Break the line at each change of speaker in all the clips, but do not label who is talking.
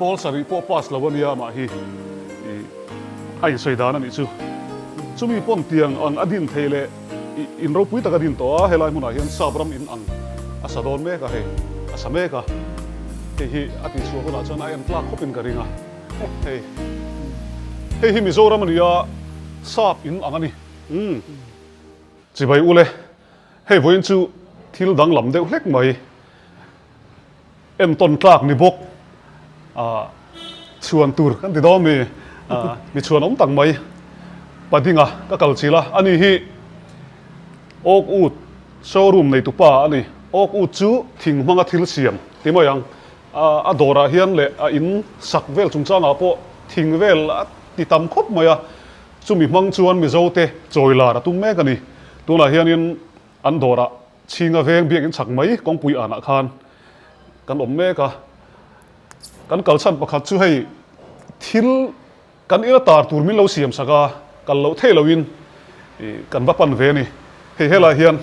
Pawl sarih pawh pass lo a nia amah hi ih a insawi dan a nih chu. Chumi pawn tiang ang a din thei leh ih in ropui tak a din tawh a, helai hmunah hian sap ram in ang a sa dawn mek a hei, a sa mek a. Hei hi a tihchhuah hunah chuan a en tlak khawp in ka ring a. Hei hei hi Mizoram a ni a, sap in ang a ni. Umm chibai ule, hei vawiin chu thil danglam deuh hlek mai. Entawn tlak ni bawk ah chhuan tur kan ti dawn mi ah mi chhuan awm tak mai Padinga ka kal chil a, ani hi Oak Wood showroom nei tupa a ni. Oak Wood chu thing hmanga thil siam ti mai ang, a dawrah hian leh a in sak vel chungchangah pawh thing vel a ti tam khawp mai a, chumi hmang chuan Mizote chawilar a tum mek a ni. Tunah hianin an dawrah Chhinga veng biakinn chhak mai kawngpui anah khan kan awm mek a, kan kal chhan pakhat chu hei thil kan ina tar tur min lo siam sak a, kal loh theih loin kan va pan ve a ni. Hei helai hian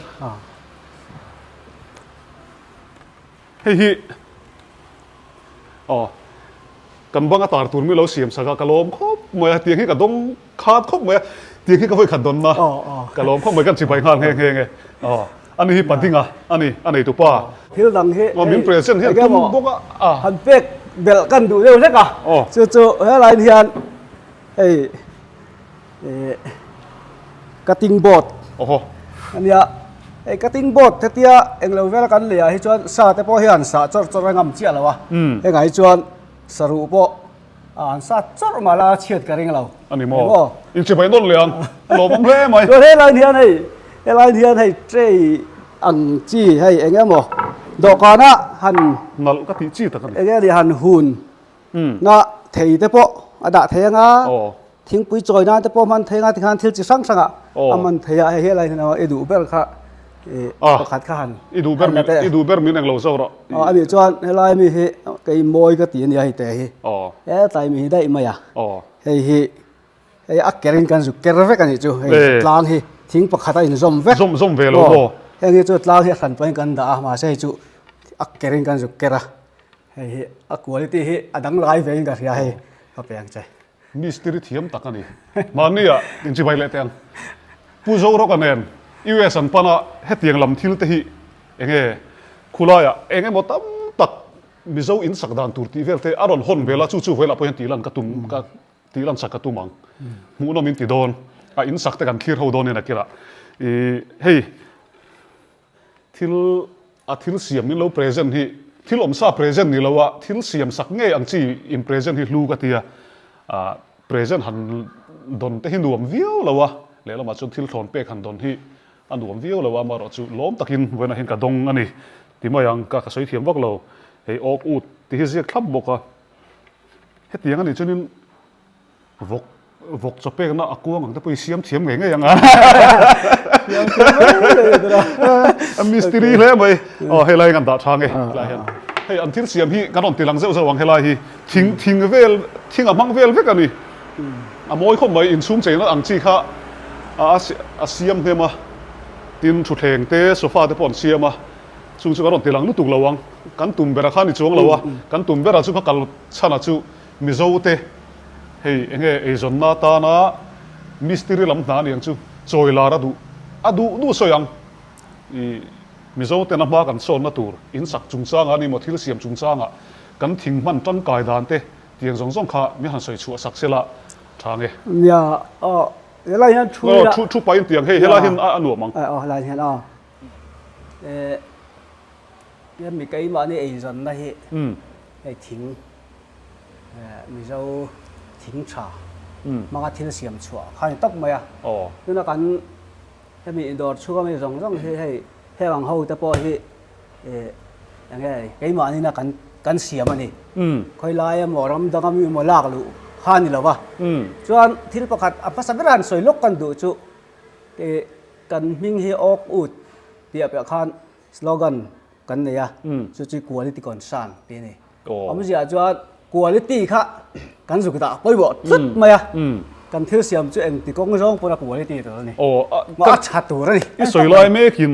hei hi aw kan banga tar tur min lo siam sak a, ka lawm khawp mai a, tiang hi ka dawng khat khawp mai a, tiang hi ka vawi khat dawn na, ka lawm khawp mai kan chibai nghal nghe nghe nge, aw ani hi Padinga ani a nei tupa.
Thil dang hi
aw min present hian tum bawk a,
han pek belh kan duh deuh hlek a, chu chu helai hian hei Cutting board a nia, hei cutting board hetia englo vela kan lei ah hi chuan sa te pawh hian sah chawrh chawrh a ngam chiah lo a, hengah hi chuan saruh pawh an sa chawrh mah la chhiat ka ring lo.
A ni maw? Inchibai nawn leh ang, a lawmawm hle mai.
Chuan helai hian hei, helai hian hei tray ang chi hei eng emaw dawhkana han
nalh ka tih chi tak a ni.
Enge ni han hun na thei te pawh a dah thei anga. Thingpui chawi nan te pawh hman thei anga tikhan thil chi hrang hrang ah a hman thei a, hei helai hian i duh ber kha pakhat kha han
I duh ber min i duh ber min englo zawk rawh.
Aw ani chuan helai mi hi kei mawi ka ti ania hei te hi hetlai mi hi daih mai a, hei hi hei a ker in kan zuk ker vek anih chu hei tlang hi thing pakhat a inzawm vek.
Zawm zawm ve lo maw?
Heng hi chu tlang hi a hran pahin kan dah a mahse hei chu a ker in kan zuk ker a, hei hi a quality hi a danglai ve in ka hria hei ka pe ang che.
Mistiri thiam tak a ni. Mahnia inchibai leh teh ang. Pu Zorawka nen US an pan a, hetiang lam thil te hi enge khulaiah eng emaw tam tak Mizo in sak dan tur tih vel te a rawn hawn vel a, chu chu velah pawh hian tih lan ka tum ka tih lan sak ka tum ang. Hmuhnawm in ti dawn a, in sak te kan thlir ho dawn nen a kirah. Ih hei. Thil a thil siam min lo present hi thil awmsa present ni lo a, thil siam sak ngei ang chi in present hi hlu ka tia, ah present han dawn te hi nuam viau lo a, lehlamah chuan thil thlawn pek han dawn hi a nuam viau lo a, amaherawh chu lawm takin vawiinah hian ka dawng a ni ti mai ang, ka ka sawi thiam vak lo, hei awk ut ti hi ziak thlap bawk a, hetiang a nih chuanin. Vawk vawk chaw pekna a kuang ang te pawh i siam thiam ngei ngei ang a.
Siam thiam mai mai a tura.
A mystery hle mai. Aw helai kan dah tha nge helai hian. Hei an thil siam hi kan rawn ti lang zeuh zeuh ang helai hi thing thing vel thing a hmang vel vek a ni. A mawi khawp mai inchhung cheina ang chi kha a a siam hnem a. Tin thutthleng te sofa te pawh an siam a. Chung chu kan rawn ti lang lutuk lo ang. Kan tum bera kha a ni chuang lo a. Kan tum bera chu ka kal chhan a chu Mizo te hei enge eizawnna atana mistiri lam hna aniang chu chawi lar a duh a duh duh sawi ang. I Mizo tena hma kan sawnna tur in sak chungchangah ani maw thil siam chungchangah kan thing hman tangkai dan te tiang zawng zawng kha min han sawi chhuah sak sela tha nge.
Nia aw helai hian thu ila.
Thu thu pahin tiang hei helai hian a nuam ang.
Aw helai hian aw eh mi keimahni eizawnna hi hei thing Mizo thing tha hmanga thil siam chhuah kha a ni tawp mai a. Tuna kan hemi dawr chhunga mi zawng zawng hi hei heng ang ho te pawh hi eng nge keimahni kan kan siam a ni. Khawi lai emaw ram danga mi emaw lak luh kha a ni lo va. Chuan thil pakhat a hmasa berah han sawi lawk kan duh chu kan hming hi awk ut tih piah khan slogan kan nei a, chu chu quality concern tih a ni. Awmzia chuan quality kha kan zuk dah pawimawh tlat mai a, kan thil siam chu engti kawng zawng pawn a quality tur a ni. A tha tur a ni.
I sawi lai mekin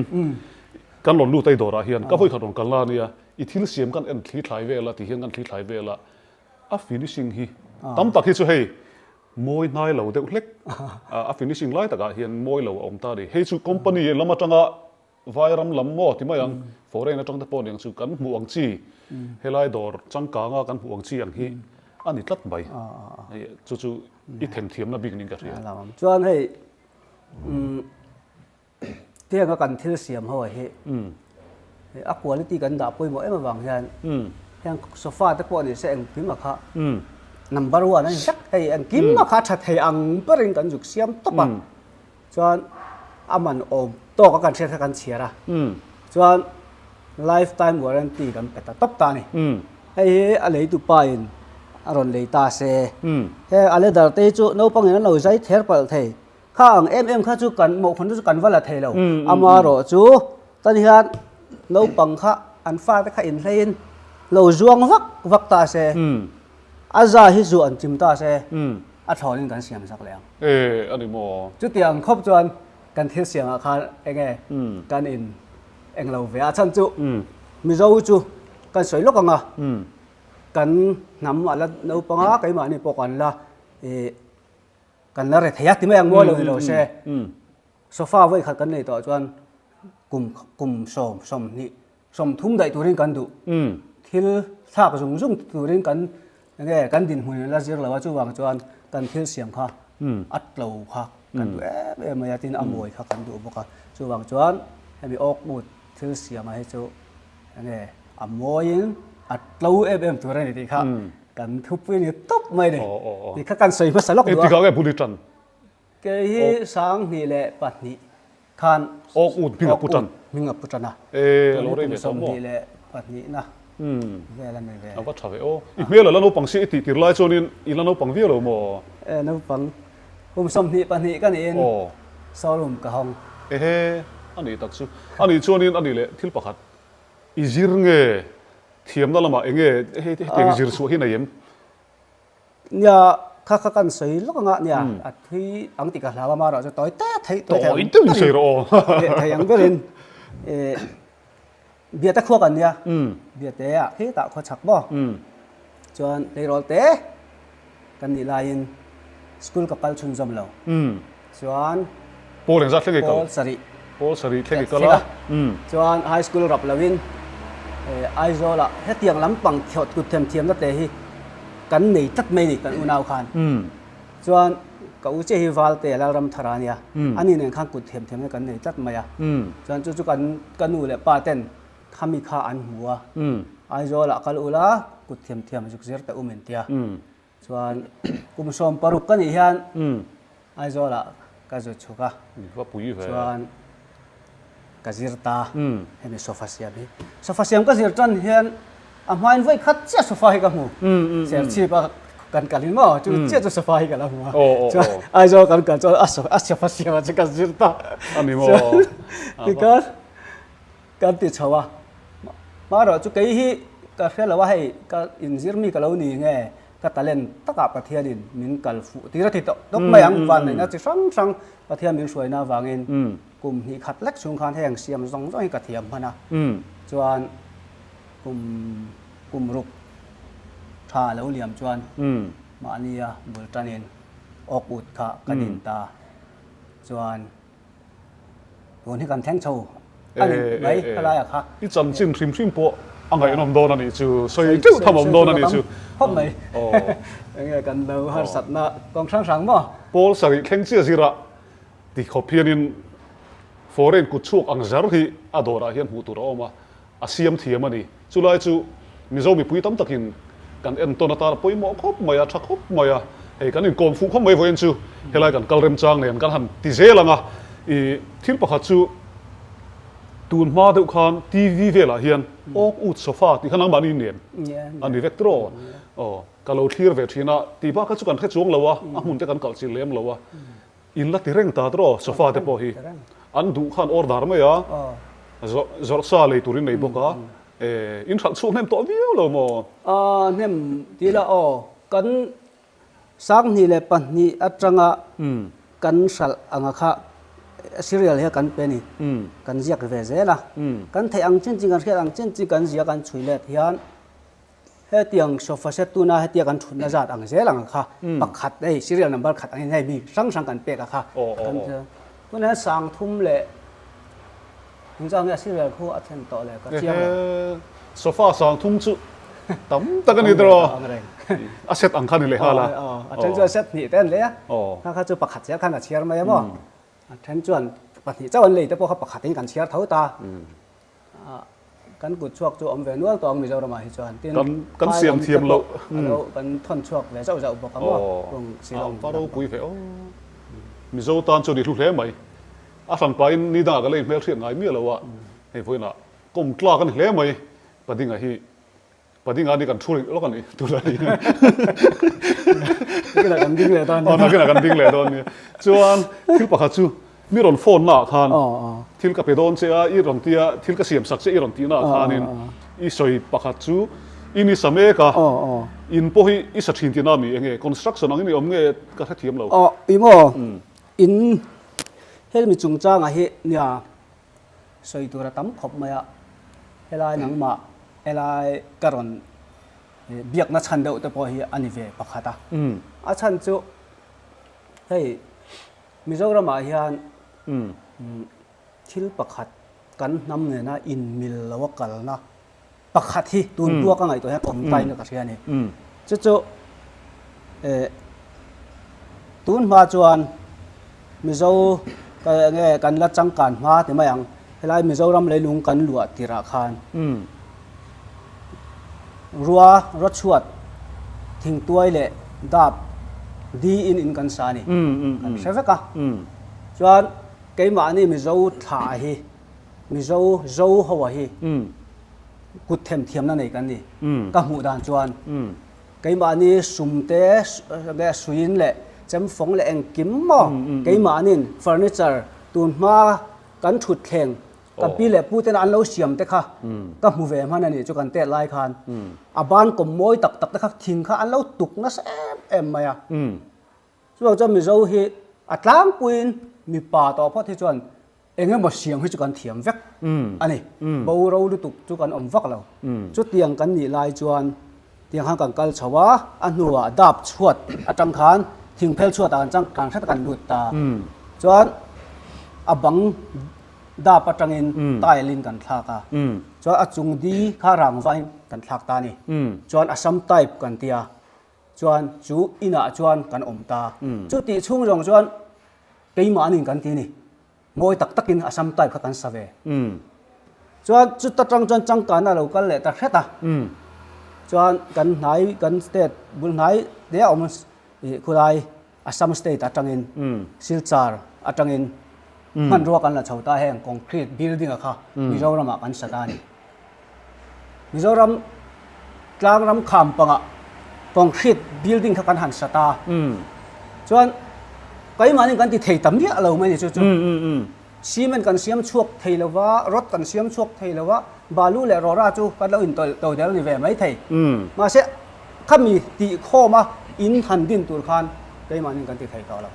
kan rawn lut a i dawrah hian ka vawi khat rawn kal la ania, i thil siam kan en thli thlai vel a ti hian kan thli thlai vel a. A finishing hi tam tak hi chu hei mawi hnai lo deuh hlek a finishing lai takah hian mawi lo a awm ta a ni. Hei chu company lam atanga Vairam lam maw ti mai ang, foreign atang te pawh niang chu kan hmuh ang chi, helai dawr changkanga kan hmuh ang chi ang hi a ni tlat mai. Chu chu i themthiamna bik niin ka hria.
Chuan hei Tianga kan thil siam ho hi a quality kan dah pawimawh em avang hian heng sofa te pawh ni se engkim a kha number one a ni vek hei engkim a kha tha thei ang berin kan zuk siam tawp a chuan a man awm tawk a kan hriat kha kan chhiar a chuan lifetime warranty kan pe ta tawp ta a ni hei hi a leitu pa in a rawn lei ta se heng a leather te hi chu naupang in an lo zai ther palh thei. Kha ang em em kha chu kan mawhkhawn chu kan va la thei lo. Amarawh chu tan hian naupang kha an fate kha inhleiin lo zuang vak vak ta se, a za hi zu an chim ta se, a thlawnin kan siam sak leh ang.
E, a ni maw?
Chutiang khawp chuan kan thil siamah khan eng nge kan in eng lo ve a chhan chu Mizo chu kan sawi lawk ang a, kan hnam a la naupang a, keimahni pawh kan la ih Kan la re thei a ti mai ang maw lo ni lo se. Sofa vawi khat kan nei tawh chuan kum kum sawm 20 30 daih turin kan duh. Thil thlak zung zung turin kan enge kan dinhmun in la zir lo a chuvang chuan kan thil siam kha a tlo kha kan duh em em mai a tin a mawi kha kan duh bawk a. Chuvang chuan hemi awkmut thil siam ah hi chu enge a mawiin a tlo em em tur a ni tih kha Kan thupui ni tawp mai ni. Ti kha kan sawi hmasa lawk duh a.
Engtikah nge bul i tan?
Kei hi 2002 khan
Awk ut hming a pu tan.
Hming a pu tan a.
E, a lo rei ve tawh maw?
22 na vel a ni ve.
A va tha ve aw. I hmel a la naupang si i tih tir lai chuanin i la naupang viau lo maw?
E, naupang kum 22 ka niin showroom ka hawng.
Ehe, a nih tak chu. A nih chuanin a nih leh thil pakhat i zir nge Thiamna lamah eng nge hei hetiang zir chhuah hi nei em?
Nia, kha kha kan sawi lawk anga nia, a thui ang tih ka hlau a, amaherawh chu tawi te theih tawi thei ang
Tawi deuhin sawi rawh aw.
Thei ang berin Biate khua kan nia, Biate ah khitah khua chhak maw? Chuan tleirawl te kan nih laiin school ka kal chhunzawm lo. Chuan
Pawl engzat thleng i kal?
Pawl sarih.
Pawl sarih thleng i kal a.
Chuan high school rap loin Aizawlah hetiang lampang kut themthiamna te hi kan nei tlat mai ni kan unau khan. Chuan ka u chiah hi Valte Lalramthara a nia. Ani nen khan kut themthiamna kan nei tlat mai a. Chuan chu chu kan ka nu leh pa ten khami kha an hmu a. Aizawlah kal ula kut themthiam zuk zir teh u min tia. Chuan kum 16 ka nih hian Aizawlah ka zu chhuk a, chuan ka zir ta hemi sofa siam hi. Sofa siam ka zir tan hian a hmain vawi khat chiah sofa hi ka hmu. Serchhip a kan kal in maw chu chiah chu sofa hi ka la hmu a. Chuan Aizawl kan kal chuan a sofa siam ah chuan ka zir ta. Chuan tikhan Kan ti chho a, hmarawh chu kei hi ka hre lo a, hei ka inzir mi ka lo ni nge ka talent takah Pathianin min kal fuh tir a ti tawh tawp mai ang, vanneihna chi hrang hrang Pathian min hruaina avangin kum hnih khat lek chhung khan heng siam zawng zawng hi ka thiam hman a, chuan kum kum ruk tha lo liam chuan mahnia bul tanin awk ut kha ka din ta chuan Tun hi kan thleng chho a ni mai helai ah kha.
I chanchin hrim hrim pawh a ngaihnawm dawn a nih chu, sawi deuh tham awm dawn a nih chu.
Khawp mai. Enge kan lo harsatna kawng hrang hrang maw?
Pawl sarih thleng chiah zirah ti khawp hianin foreign kut chhuak ang zar hi a dawrah hian hmuh tur a awm a. A siam thiam a ni. Chulai chu Mizo mipui tam takin kan entawn atan a pawimawh khawp mai a, tha khawp mai a. Hei kan inkawm fuh khawp mai vawiin chu helai kan kal remchang nen kan han ti zel ang a. I thil pakhat chu tun hma deuh khan TV velah hian awk ut sofa tih kha nangmahni nen a ni vek tiraw? Aw ka lo thlir ve thin a, tih bak kha chu kan hre chuang lo a, a hmun te kan kalh chilh lem lo a. In la ti reng ta tiraw sofa te pawh hi an duh khan order mai a, zawrh sa lei turin nei bawk a, in hralh chhuak hnem tawh viau lo maw?
Hnem ti ila aw, kan 2002 atanga kan hralh anga kha serial hi kan pe ni, kan ziak ve zel a, kan theih ang chin chin kan hriat ang chin chin kan ziak an chhui let hian. Hetiang sofa set tuna hetia kan thutna zat ang zel ang kha pakhat hei serial number khat angin hei mi hrang hrang kan pek a kha kan tunah hian 3000 leh engzah nge serial khu a thlen tawh le ka chiang lo.
Sofa 3000 chu tam tak a ni tawh a set ang kha ni leh nghal a.
A then chuan set hnih te an lei a kha kha chu pakhat zel khan a chhiar mai a maw a then chuan pahnih chauh an lei te pawh kha pakhatin kan chhiar tho ta. Kan kut chhuak chu awm ve nual tawh ang Mizoramah hi chuan. Tin,
Kan siam thiam loh.
A lo kan thawn chhuak ve zauh zauh bawk a maw? Kung Shillong.
A ropui ve aw. Mizo tan chuan i hlu hle mai. A hran pahin ni dangah ka la inhmelhriat ngai miah lo a, hei vawiinah kawm tlak a ni hle mai. Padinga hi Padinga ni kan thu rih lawk a ni tunah hian.
Nakinah kan ding leh dawn
nia. Aw nakinah kan ding leh dawn nia. Chuan thil pakhat chu mi rawn phone naah khan thil ka pe dawn che a i rawn tia thil ka siam sak che i rawn tih naah khanin i sawi pakhat chu i ni sa mek a in pawh hi i sa thin tihna mi enge construction angin i awm nge ka hrethiam lo.
Aw i maw in hemi chungchangah hi nia Sawi tur a tam khawp mai a, helai nangmah helai ka rawn biakna chhan deuh te pawh hi a ni ve pakhat a. A chhan chu hei Mizoramah hian thil pakhat kan hnam nena inmil lo a kalna pakhat hi tun hua ka ngaihtuah hian awm tain ka hria a ni. Chu chu tun hma chuan Mizo nge kan la changkan hma ti mai ang, helai Mizoram leilung kan luah tirah khan rua rawchhuat thingtuai leh dap di in in kan sa a ni, kan hre vek a. Chuan keimahni Mizo thlah hi Mizo Zo ho a hi kut them thiamna nei kan ni. Ka hmuh dan chuan keimahni sum te nge suiin leh chemfawng leh engkim maw keimahnin furniture tun hma kan thut thleng kan pi leh pu tena an lo siam te kha ka hmu ve hman a nih chu kan tet lai khan a ban kawm mawi tak tak te kha thing kha an lo tuk nasa em em mai a. Chuvang chuan Mizo hi a tlangpuiin mipa tawh phawt hi chuan Eng emaw siam hi chu kan thiam vek a ni. Bo ro lutuk chu kan awm vak lo. Chutiang kan nih lai chuan tiang khan kan kal chho a, a hnuah dap chhuat atang khan thingphel chhuatah kan chang kan hret a kan lut ta. Chuan a bang dap atangin tile in kan thlak a, chuan a chung di kha rangvain kan thlak ta a ni. Chuan Assam type kan tia, chuan chu inah chuan kan awm ta. Chutih chhung zawng chuan Keimahnin kan ti a ni. Mawi tak takin Assam type kha kan sa ve. Chuan chuta tang chuan changkana a lo kal leh ta hret a. Chuan kan hnai kan state bul hnai te a awm ih khulai Assam state atangin Silchar atangin hmanrua kan la chho ta heng concrete building a kha Mizoramah kan sa ta a ni. Mizoram tlangram kham pangah concrete building kha kan han sa ta. Chuan keimahni kan ti thei ta miah lo mai ni chu chu. Cement kan siam chhuak thei lo va, rod kan siam chhuak thei lo va, balu leh rawra chu kan lo intawlh to del ni ve mai thei. Mahse khami tih khawma in han din tur khan keimahni kan ti thei tawh lo.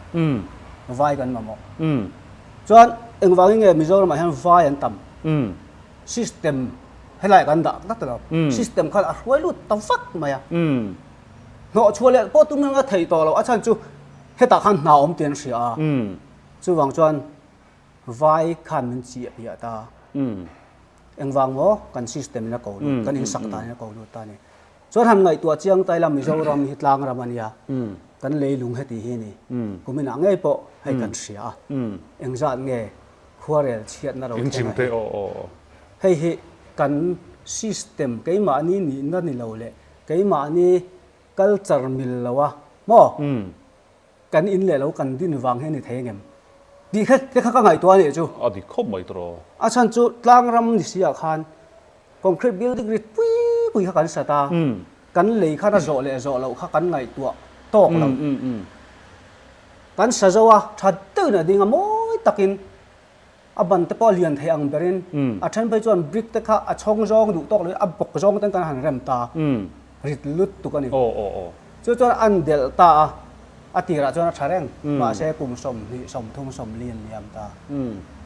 Vai kan mamawh. Chuan engvangin nge Mizoramah hian vai an tam? System helai kan dah tlat lo. System khan a hruai lut ta vak mai a. Hnawh chhuah leh pawh tum reng a theih tawh lo. A chhan chu hetah khan hna awm tih an hria a. Chuvang chuan vai khan min chiah piah ta. Engvang maw kan system in a ko lut, kan insak dan in a ko lut ta a ni. Chuan han ngaihtuah chiang ta ila Mizoram hi tlang ram a nia, kan leilung heti hi a ni. Kuminah ngei pawh hei kan hria a, engzat nge khuarel chhiatna ro thleng a hi. Hei hi kan system keimahni nihna ni lo leh keimahni culture mil lo a maw? Kan in leh lo kan din vang hi a ni thei angem? Tih kha te kha ka ngaihtuah a nih chu.
A dik khawp mai tawh.
A chhan chu tlangram ni si ah khan concrete building rit pui pui kha kan sat a, kan lei khan a zawh leh zawh loh kha kan ngaihtuah tawk lo. Kan sa zo a, tha deuhin a ding a, mawi takin a ban te pawh a lian thei ang berin a then phei chuan brick te kha a chhawng zawng duh tawk loin a bawk zawng ten kan han rem ta rit lut tuk a ni. Chu chuan an delh ta a, a tirah chuan a tha reng mahse kum 20 30 40 an liam ta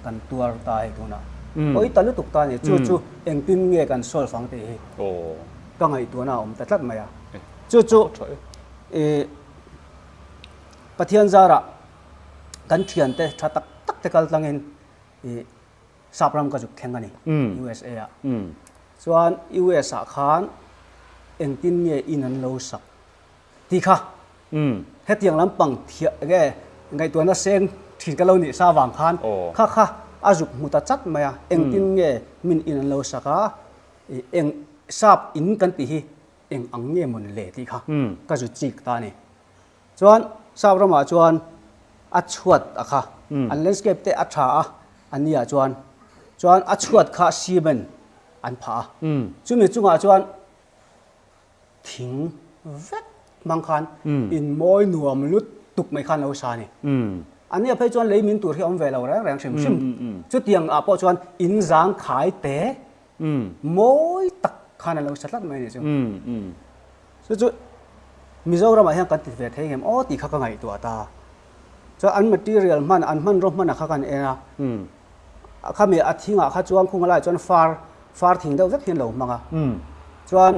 kan tuar ta hei tunah pawi ta lutuk ta a ni. Chu chu engtin nge kan solve ang tih hi. ka ngaihtuahna a awm ta tlat mai a. Chu chu i Pathian zarah kan thiante tha tak tak te kal tlangin i Sap ram ka zuk thleng a ni USA ah. Chuan US ah khan engtin nge in an lo sak tih kha hetiang lampang thiah nge ngaihtuahna seng thin ka lo nih sa vang khan kha kha a zuk hmu ta chat mai a, engtin nge min in an lo sak a, eng sap in kan tih hi eng ang nge mawn le tih kha ka zu chik ta a ni. Chuan sap ramah chuan a chhuat a kha an landscape te a tha a, a nia chuan chuan a chhuat kha cement an phah a, chumi chungah chuan Thing vek hmang khan in mawi nuam lut tuk mai khan lo sa a ni. A nia phei chuan lei min tur hi a awm ve lo reng reng hrim hrim. Chutiang ah pawh chuan in zang khai te mawi tak khan a lo sa tlat mai a ni chu. Chu chu Mizoram ah hian kan ti ve thei ngem aw tih kha ka ngaihtuah ta. Chuan an material hman an hmanraw hman ah kha kan en a. Khami a thingah kha chuan khung alaiah chuan far far thing deuh vek hian lo hmang a. Chuan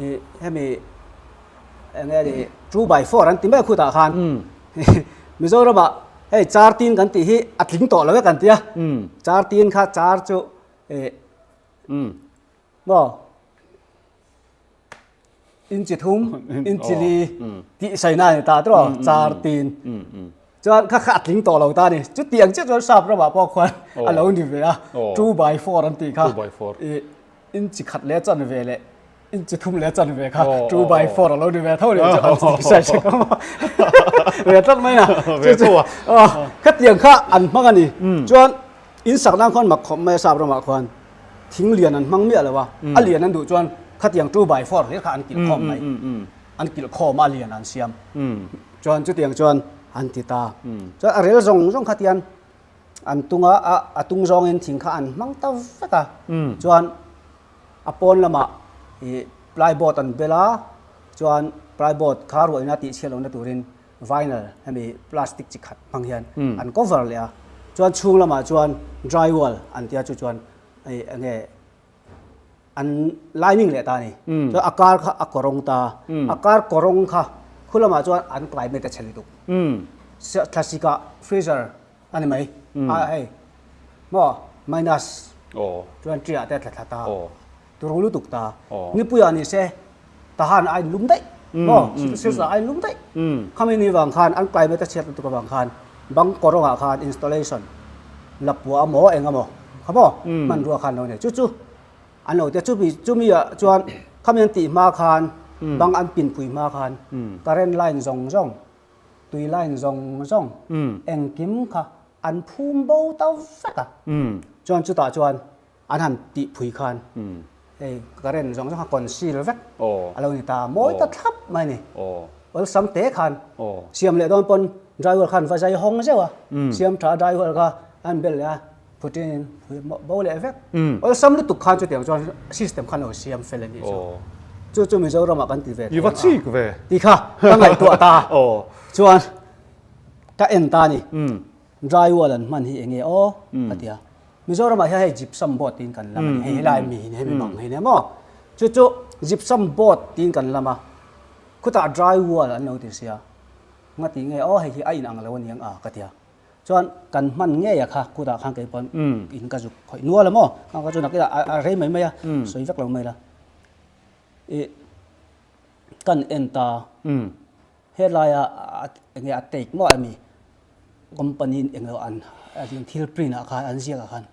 ih hemi eng nge ni 2 by 4 an ti mai khutah khan Mizoramah hei char tin kan tih hi a tling tawh lo e kan ti a. Char tin kha char chu ih maw Inchi thum, inchi li tih saina a ni ta tawh char tin. Chuan kha kha a tling tawh lo ta a ni. Chuti ang chiah chuan sap ramah pawh khuan a lo ni ve a. 2 by 4 an tih kha. I inchi khat leh chan ve leh inchi thum leh chan ve kha 2 by 4 a lo ni ve tho ni chu an tih sai che kha maw. Ve tlat mai na. Chu chu khatiang kha an hmang a ni. Chuan in sak nan khuan mak khawp mai a sap ramah khuan. Thing lian an hmang miah lo a, a lian an duh chuan khatiang 2 by 4 hlir kha an kilh khawm mai. An kilh khawm a, a lian an siam. Chuan chutiang chuan an ti ta. Chuan a rel zawng zawng khatian an tung a, a tung zawngin thing kha an hmang ta vek a. Chuan a pawn lamah ih plyboard an bel a, chuan plyboard kha ruahina tihchhiat lohna turin vinyl hemi plastic chi khat hmang hian an cover leh a, chuan chhung lamah chuan dry wall an tia chu chuan hei enge an lining leh ta a ni, chuan a kar kha a kawrawng ta, a kar kawrawng kha khu lamah chuan an climate a chhe lutuk, thlasik ah freezer a ni mai a hei maw minus chuan ṭiah te a tla thla ta. Turu lutuk ta. Nipuiah ni se tahan a inlum daih maw? Silchar a inlum daih. Khami ni vang khan an climate a chhiat lutuk avang khan bang kawrawngah khan installation lapua emaw eng emaw kha maw hmanrua khan lo nei. Chu chu an lo tia chumi chumi ah chuan khami an tih hma khan bang an pinpui hma khan current line zawng zawng tui line zawng zawng engkim kha an phum bo ta vek a. Chuan chutah chuan An han tih phui khan hei current zawng zawng kha conceal vek a lo ni ta, mawi ta thlap mai a ni. Awlsam te khan siam leh dawn pawn driver khan va zai hawng zeuh a, siam tha driver kha an bel leh a, phutin phui bo leh vek. Awlsam lutuk khan chutiang chuan system khan lo siam fel a nih chu. Chu chu Mizoramah kan ti ve thei ang a tih kha ka ngaihtuah ta chuan ka en ta a ni. Dry wall an hman hi eng nge aw ka ti a. Mizoramah hian hei gypsum board tiin kan lam a ni. Hei helai mi hi hemi bang hi nia maw. Chu chu gypsum board tiin kan lam a. Khutah dry wall an lo ti sia. Nga ti nge aw hei hi a inang lo aniang a ka ti a. Chuan kan hman ngei a kha khutah khan kei pawn in ka zuk khawih nual a maw. Ka chu nakinah a rei mai mai a sawi vek lo mai la. Ih kan en ta. Helaia enge a take maw emi company in englo an thil print ah khan an ziak ah khan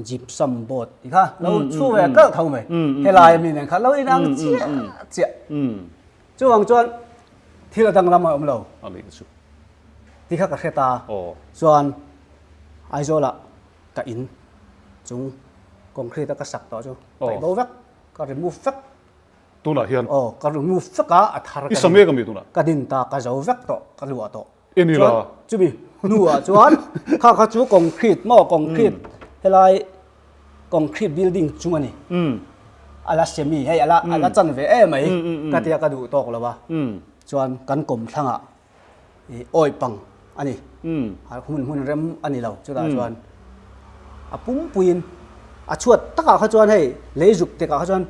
gypsum board tih kha lo chhu ve kalh tho mai helai ami nen khan lo inang chiah chiah chuvang chuan thil a danglam a awm lo tih kha ka hre ta chuan Aizawl ah ka in chung concrete a ka sak tawh chu paih bo vek ka remove vek.
Tunah hian.
Aw, ka remove vek a, a thar
ka din. I sa mek ami tunah?
Ka din ta, ka zo vek tawh, ka luah tawh.
I ni la.
Chuan chumi hnuah chuan kha kha chu concrete maw, concrete helai concrete building chung a ni. A la semi hei a la a la chan ve em mai ka tia ka duh tawk lo a. Chuan kan kawmthlangah ih awi pang a ni. Hmun hmun rem a ni lo chutah chuan a pumpuiin a chhuat takah kha chuan hei lei zuk tekah kha chuan.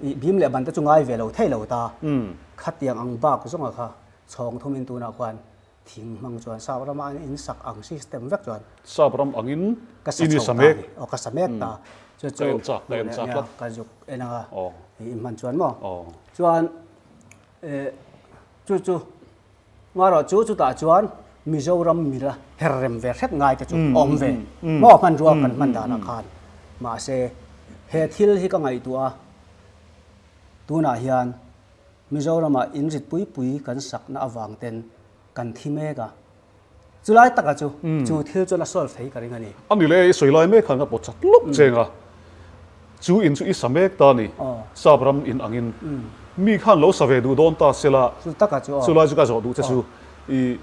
I bim leh ban te chu ngai ve lo thei lo ta. Khatiang ang bak zawnga kha chhawng thumin tunah khuan thing hmang chuan sap rama an in sak ang system vek chuan
Sap ram angin
ka sa
in i
chho
sa
ta
mek.
a ni. Aw ka sa mek ta. Chu
Ka
chu
en chak, ka en chak tlat.
Ka zuk en anga
Aw.
i hman chuan maw.
Aw.
Chuan eh chu chu Ngarawh chu chutah chuan Mizoram mila her rem ve hret ngai te chu a awm ve maw hmanrua kan hman danah khan. Mahse, he thil hi ka ngaihtuah a, tunah hian Mizoramah inrit pui pui kan sakna avang ten kan thi mek a, chulai taka chu chu thil chuan a solve thei ka ring a ni.
A ni le, i sawi lai mek khan ka pawt chat lawk cheng a. Chu in chu i sa mek ta ni, Sap ram in angin mi khan lo sa ve duh dawn ta se la, chu lai chu ka zawh duh che chu i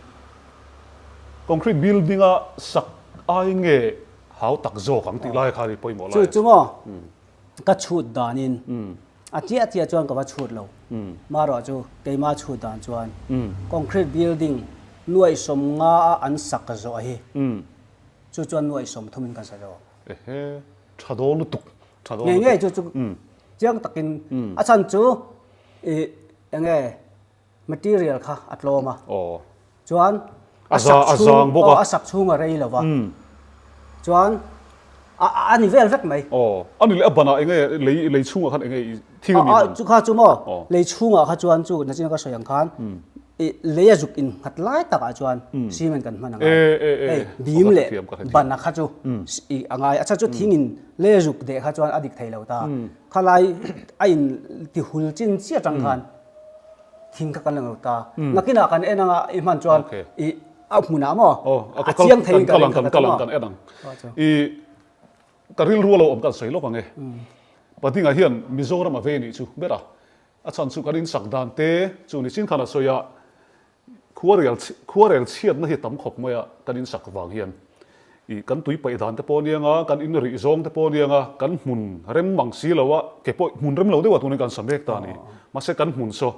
concrete building a sak ai nge hau tak zawk ang tih lai kha ni pawimawh lai.
Chu chu maw ka chhut danin a chiah chiah chuan ka va chhut lo, marawh chu keima chhut dan chuan concrete building nuaih 50 a an sak zawh hi chu chuan nuaih 30 in kan sa zawk.
Ehe, tha dawn lutuk, tha dawn
Ngei
lutuk.
ngei chu chu chiang takin a chhan chu i enge material kha a tlawm a.
Aw.
Chuan
A za a zang bawk a.
A sak chhung a rei lo va. Chuan a a ni vel vek mai.
Aw, a ni leh a banah enge lei lei chhungah khan enge i thing a mi hman?
Chu kha chu maw lei chhungah kha chuan chu nachin ka sawi ang khan I lei a zuk in nghat lai takah chuan cement kan hman a ngai. Hei bim leh ban a kha chu i a ngai. A chhan chu thing in lei a zuk deh kha chuan a dik thei lo ta. Khalai a in ti hul chin chiah atang khan thing kha kan la lo ta. Nakinah kan en anga i hman chuan i a hmunah maw a chiang thei in ka ring kha ka ti maw.
I ka rilru a lo awm kan sawi lawk ang e. Patinga hian Mizoram a vei nih chu ber a. A chhan chu kan insak dan te chu ni chin khan a sawi a, khuarel khuarel chhiatna hi tam khawp mai a kan insak vang hian ih kan tui paih dan te pawh aniang a, kan in rih zawng te pawh aniang a, kan hmun rem mang si lo a, ke pawh hmun rem lo deuh a tunin kan sa mek ta a ni. Mahse kan hmun saw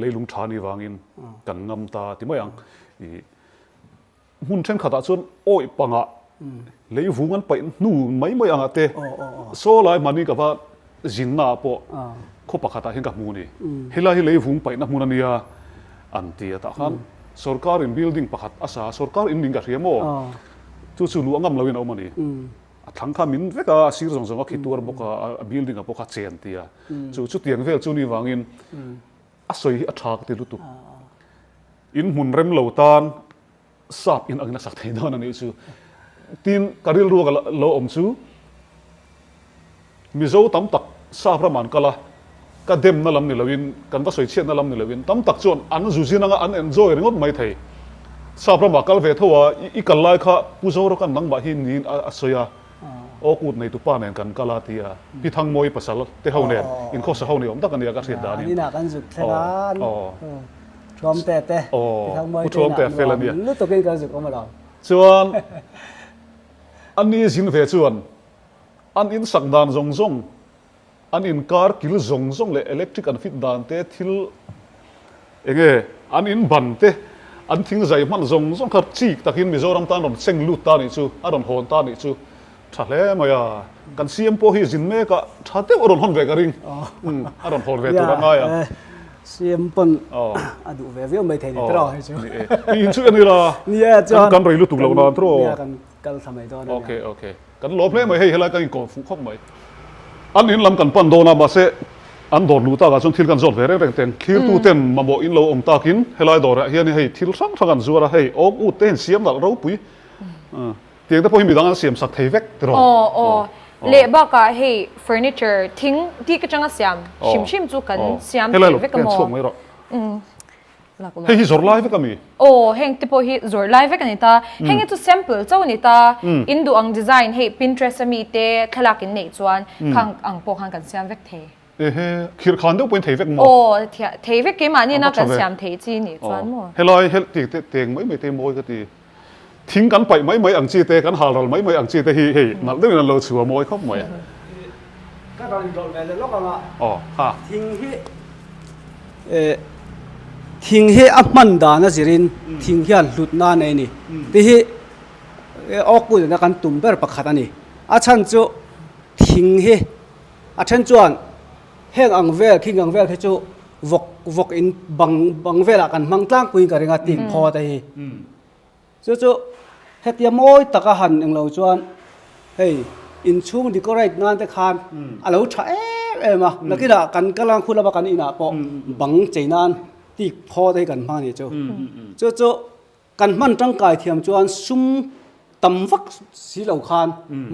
leilung tha ni vangin kan ngam ta ti mai ang. Ih. Hmun thenkhatah chuan awih pangah lei vung an paih hnu mai mai angah te saw lai hmani ka va zinna ah pawh khaw pakhatah hian ka hmu a ni. Helai hi lei vung paihna hmun a nia an ti a tah khan sorkar in building pakhat a sa a, sorkar in ning ka hria maw? Chu chu luah ngam loin a awm a ni. A thlang kha min vek a, a sir zawng zawng a khi tuar bawk a, a building ah pawh kha chen ti a. Chu chutiang vel chu ni vangin A sawi hi a tha ka ti lutuk. In hmun rem lo tan sap in angin a sak thei dawn a nih chu. Tin, ka rilru a lo awm chu Mizo tam tak sap ramah an kal a, ka demna lam ni loin, kan va sawi chhiatna lam ni loin, tam tak chuan an zu zin anga an enjoy ringawt mai thei. Sap ramah kal ve tho a, i kal lai kha Pu Zorawka'n nangmah hi niin a sawi a. Aw kut nei tupa nen kan kal a ti a, Pi Thangmawi pasal te ho nen inkhawsa ho ni awm tak a nia ka hriat danin.
An inah kan zuk thleng a, Thuamte te, Pi Thangmawi
te inah
nuam lutukin kan zuk awm alawm.
Chuan a ni zin ve chuan an insak dan zawng zawng, An inkar kil zawng zawng leh electric an fit dan te, thil enge an in ban te, an thing zai hman zawng zawng kha chik takin Mizoram tan rawn seng lut ta nih chu, a rawn hawn ta nih chu tha hle mai a. Kan CM pawh hi zin mek a, tha deuh a rawn hawn ve ka ring. Umm, a rawn hawn ve tur a ngai ang.
CM pawn a duh ve viau mai thei ni tiraw hei chu.
Ni e, i in chu en ila, kan rei lutuk lo nan tiraw.
Nia, kan kal thla mai dawn a nia.
Okay, okay. Kan lawm hle mai hei helai kan inkawm fuh khawp mai. An in lam kan pan dawn a mahse an dawr luh takah chuan thil kan zawt ve reng reng teng. Thirtu ten mamawh in lo awm takin helai dawrah hian hei thil hrang hrang an zuar a hei awk ut te hian siam nalh ropui tiang te pawh hi midang an siam sak thei vek tiraw.
Aw aw leh bakah hei furniture thing tik atanga siam hrim hrim chu kan siam thei vek a maw.
Helai lo chhuak mai rawh. Hei hi zawrh lai vek a mi?
Aw, heng te pawh hi zawrh lai vek a ni ta. Heng hi chu sample chauh a ni ta. In duh ang design hei Pinterest a mi te thlalak in neih chuan khang ang pawh khan kan siam vek thei.
Ehe, khirh khan deuh pawhin thei vek maw?
Aw, thei vek keimahni ina kan siam theih chi nih chuan maw?
Helai hel ti te teng mai mai te mawi ka ti. Thing kan paih mai mai ang chi te, kan hal ral mai mai ang chi te hi hei nalh deuhin an lo chhu a mawi khawp mai.
Ka rawn inrawlh ve leh lawk ang a.
Aw, ha.
Thing hi eh thing hi a hman dan a zirin thing hian hlutna a nei a ni. Ti hi awk put kan tum ber pakhat a ni. A chhan chu thing hi a then chuan. Heng ang vel, khing ang vel khi chu vawk vawk in bang bang velah kan hmang tlangpuiin ka ring a tik phaw te hi. Chu chu hetia mawi taka han englo chuan hei inchhung decorate nan te khan a lo tha em em a, nakinah kan kal ang khu lama kan inah pawh bang chei nan tik phaw te hi kan hmang a ni chu. Chu chu kan hman tangkai thiam chuan sum tam vak si lo khan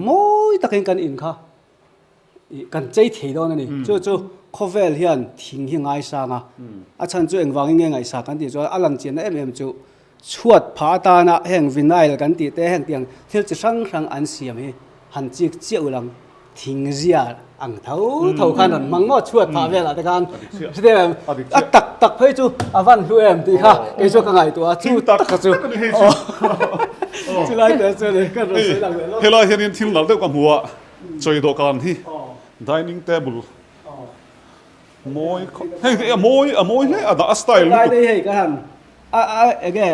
mawi takin kan in kha Kan chei thei dawn a ni. Chu chu khawvel hian thing hi ngaisang a, a chhan chu engvangin nge ngaihsak kan tih chuan a lan chianna em em chu chhuat phah atana heng vinyl kan tih te heng tiang thil chi hrang hrang an siam hi han chik chiah ul ang. Thing zia ang tho tho khan rawn hmang maw chhuat phah velah te khan hre em a tak tak phei chu a van hlu em tih kha kei chu ka ngaihtuah a chu tak chu chulai te chu ni ka rawn sawi lang leh lawk.
Helai hianin thil nalh deuh ka hmu a. Chawi dawhkan hi dining table mawi khawp hei hi a mawi a mawi hle a dah a style lutuk.
Helai te hi hei ka han a a enge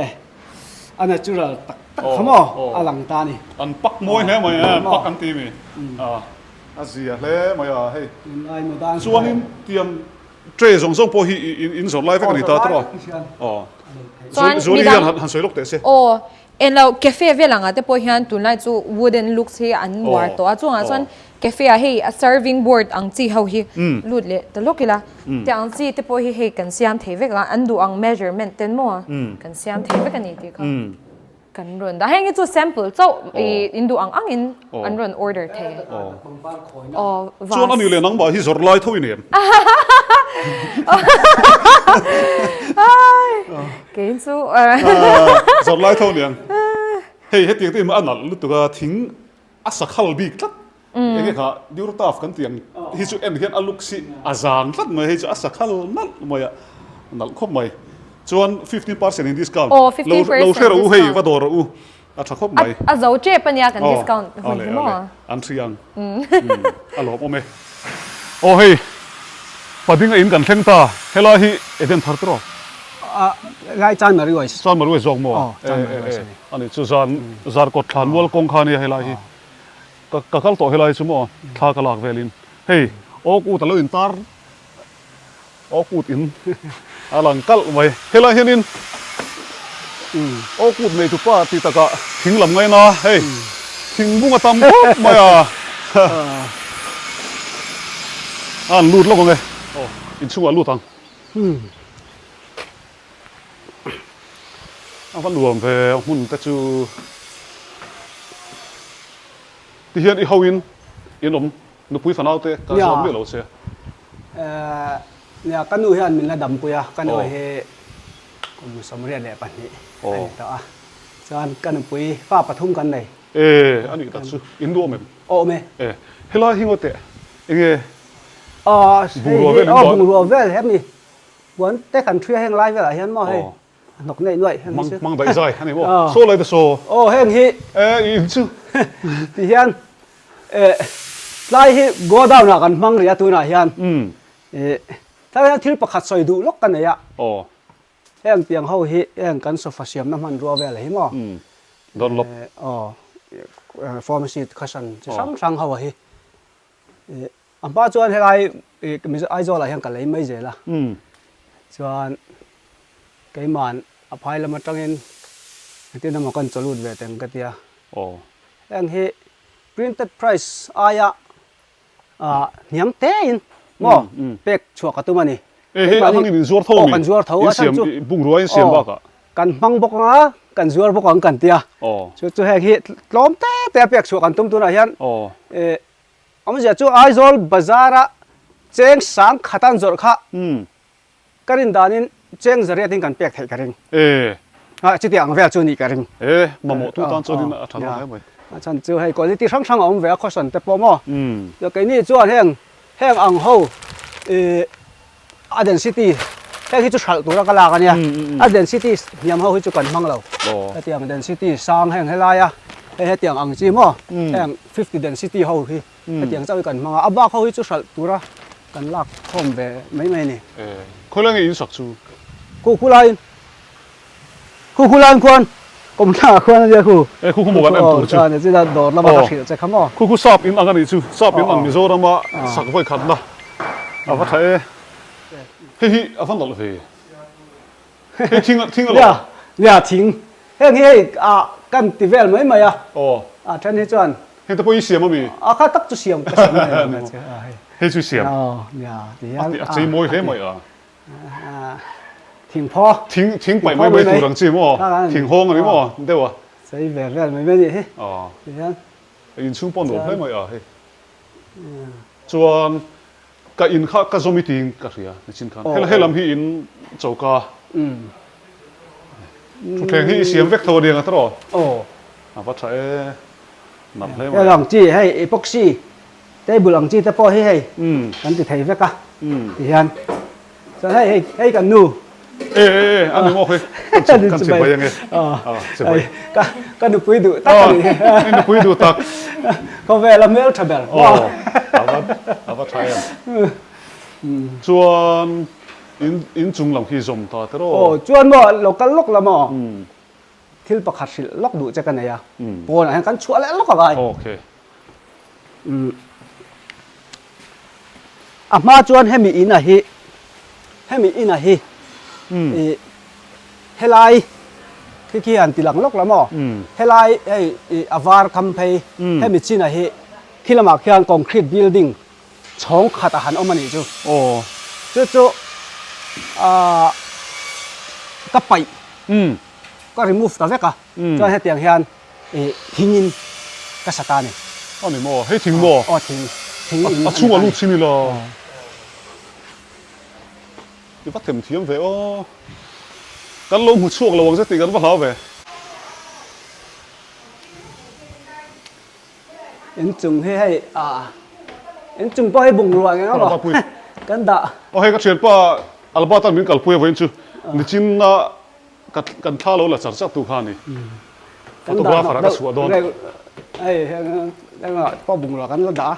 a natural tak tak kha maw a lang ta a ni.
An pak mawi hle mai a pak an ti mi a a zia hle mai a hei chuanin tiang tray zawng zawng pawh hi in zawrh lai vek a ni ta tawh a aw Zuali hian han sawi lawk teh se.
Aw Englo cafe vel angah te pawh hian tunlai chu wooden looks hi an uar tawh a, chungah chuan cafe ah hei a serving board ang chi ho hi lut leh ta lawk ila, te ang chi te pawh hi hei kan siam thei vek a, an duh ang measurement ten maw kan siam thei vek a ni tih kha kan rawn dah. Heng hi chu sample chauh i in duh ang angin an rawn order thei.
Aw vase. Chuan ani leh nangmah hi zawrh lai tho i nem.
Kei chu
zawrh lai tho niang. Hei hetiang te a nalh lutuk a thing a sakhal bik tlat. Enge kha Durtaf kan tih ang hi chu en hian a luk si a zang tlat mai hei chu a sakhal nalh mai a nalh khawp mai. Chuan 15% in discount.
Lo
hre rawh u hei va dawr rawh u. A tha khawp mai.
A zo tep a nia kan discount hun hi maw?
An hri ang. A lawm awm e. Aw hei Pading a in kan thleng ta. Helai hi Eden thar tiraw?
Helai Chanmari West.
Chanmari West zawk maw?
Aw Chanmari West a ni.
A ni chu zan Zarkawt thlan mual kawng kha a nia helai hi. Ka kal tawh helai chu maw thla ka lak velin. Hei awk ut a lo intar Aw kut in a lang kalh mai. Helai hianin aw kut nei tupa tih takah thing lam ngaina hei thing bung a tam khawp mai a. A an lut lawk ang e. Aw inchhungah lut ang. A va nuam ve a hmun te chu. Tihian i hoin in awm Nupui fanau te ka zawm miah lo che.
Nia, ka nu hian min la dampui a, ka nu hi kum 82 a ni tawh a. Chuan ka nupui fa pathum kan nei.
E, a nih tak chu, in duh awm em?
Awm e.
E, helai hi ngaw teh, enge
bungrua vel in duah? Bungrua vel hemi puan te kan ṭhia heng lai velah hian maw hei a hnawk neih nuaih heng hi chu.
Mang daih zai a ni maw? Saw lai te saw.
Aw heng hi.
E, in chu.
Ti hian Eh, tlai hi godown ah kan hmang rih a tunah hian. Eh, tlai hian thil pakhat sawi duh lawk ka nei a.
Aw.
Heng piang ho hi heng kan sofa siamna hmanrua vel hi maw?
Dunlop.
Eh, aw, foam seat cushion chi hrang hrang ho hi. Eh, a hma chuan helai eh Aizawl ah hian ka lei mai zel a. Chuan keiman a phai lam atangin engtin emaw kan chawlut ve teng ka tia.
Aw.
Heng hi printed price aia hniam tein maw pek chhuah ka tum a ni.
E hei a hmangin in zuar tho a mi?
Aw kan zuar tho a
chhan chu. Bungrua in siam bakah.
Kan hmang bawk ang a, kan zuar bawk ang kan tia. Chu chu heng hi tlawm te te a pek chhuah kan tum tunah hian awmzia chu Aizawl bazar a cheng sang khat an zawrh kha Ka rin danin cheng zariatin kan pek theih ka ring.
E.
A chutiang ang vel chu nih ka ring.
E, mamawh tu tan chuanin a tha dawn hle mai.
A chhan chu hei quality hrang hrang a awm ve a caution te pawh maw. Keini chuan heng heng ang ho i a density heng hi chu hralh tura ka lak a nia. A density hniam ho hi chu kan hmang lo. Hetiang density sang heng helaia hei hetiang ang chi maw heng 50 density ho hi Hetiang chauh hi kan hmang a, a bak ho hi chu hralh tura kan lak khawm ve mai mai a ni.
E, khawilai nge in sak chu?
Khu khu laiin, khu khu laiin khuan kawmthlang ah khuan a nia khu.
E, khu khu maw kan en tur chu.
Aw, chuan china dawr lama ka hrilh che kha maw.
Khu khu sap in ang a nih chu, sap in ang Mizorama sak vawi khatna. A va tha e. Hei hi a va nalh ve. Hei thing thing alawm.
Nia, nia thing. Heng hi hei ah kan ti vel mai mai a.
Aw.
A then hi chuan.
Heng te pawh i siam ami?
A kha tak chu siam ka siam mai mai chu.
Hei chu i siam.
Aw, nia ti hian.
A chei mawi hle mai a.
Thing phaw.
Thing thing paih mai mai tur ang chi maw? Thing hawng ani maw deuh a.
Chei ve vel mai mai nih hi.
Aw.
Ti hian.
Inchhung pawh nuam hle mai a hei. Chuan ka in kha ka zawm i tiin ka hria nichin khan. Hel helam hi in choka. Thutthleng hi i siam vek tho a nia tawh.
Aw.
A va tha e. Nalh hle mai.
Hel ang chi hei epoxy Table ang chi te pawh hi hei kan ti thei vek a ti hian chuan hei hei hei kan nu
e e e a ni maw hei kan kan chibai ange
a chibai ka ka nupui duh tak a ni
i nupui duh tak
khawvel a hmel tha ber
aw a va a va tha em chuan in in chung lam khi zawm ta teraw
aw chuan maw lo kal lawk la maw Thil pakhat hrilh lawk duh che ka nei a, pawnah hian kan chhuah leh lawk a ngai.
Okay.
A hma chuan hemi ina hi, hemi ina hi i helai khi khi han ti lang lawk la maw? Helai hei i a var kham phei hemi china hi khi lamah khian concrete building chhawng khat a han awm a nih chu.
Aw.
Chu chu aah ka paih. Ka remove ta vek a. Chuan hetiang hian ih thingin ka sa ta a ni.
A ni maw? Hei thing maw?
Aw thing. Thing in a ni ta.
A chhungah lut chin ila. I va them thiam ve aw. Kan lo hmu chhuak lo ang che tih kan va hlau ve.
Inchung hi hei ah inchung pawh hi bungrua eng emaw kan dah.
Aw hei ka thianpa Albert-a'n min kalpui avangin chu nichinna kan thla lo la char char tu kha a ni. Photographer-ah ka chhuah dawn.
Hei engah pawh bungrua kan la dah a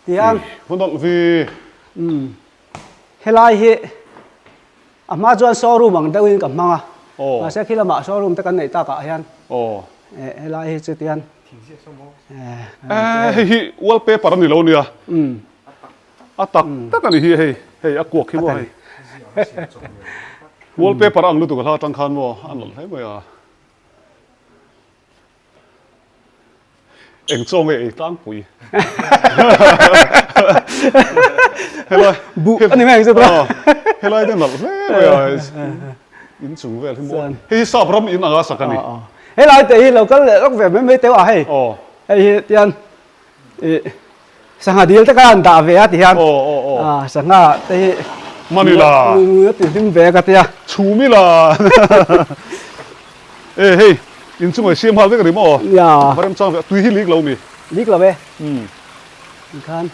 tihian.
Hun nawlh vi.
Helai hi a hma chuan showroom ang deuhin ka hmang a, mahse khi lamah showroom te kan neih takah hian helai hi chu tihian
Hei hi wallpaper a ni lo nia, a tak tak a ni hi hei, hei a kuak hi maw hei, wallpaper a ang lutuk a hla atang khan maw a nawlh hle mai a. Eng chaw nge ei tlangpui? Helai
buh a ni mai ang chu tura.
Helai te nalh hle mai a in chung vel hi maw. Hei hi sap ram in anga sak a ni.
Helai te hi lo kal leh lawk ve mai mai teuh a hei. Hei hi tian ih Sangha dil te kha an dah ve a ti hian.
Aw aw aw.
Ah sangha te hi
Mani la.
Ngun a ti hlim ve ka tia.
Chhum ila. E hei in chunga i siam nghal vek a ni maw?
Ya.
Va remchang ve a tui hi lik lo mi?
Lik lo e. Umm. Khan.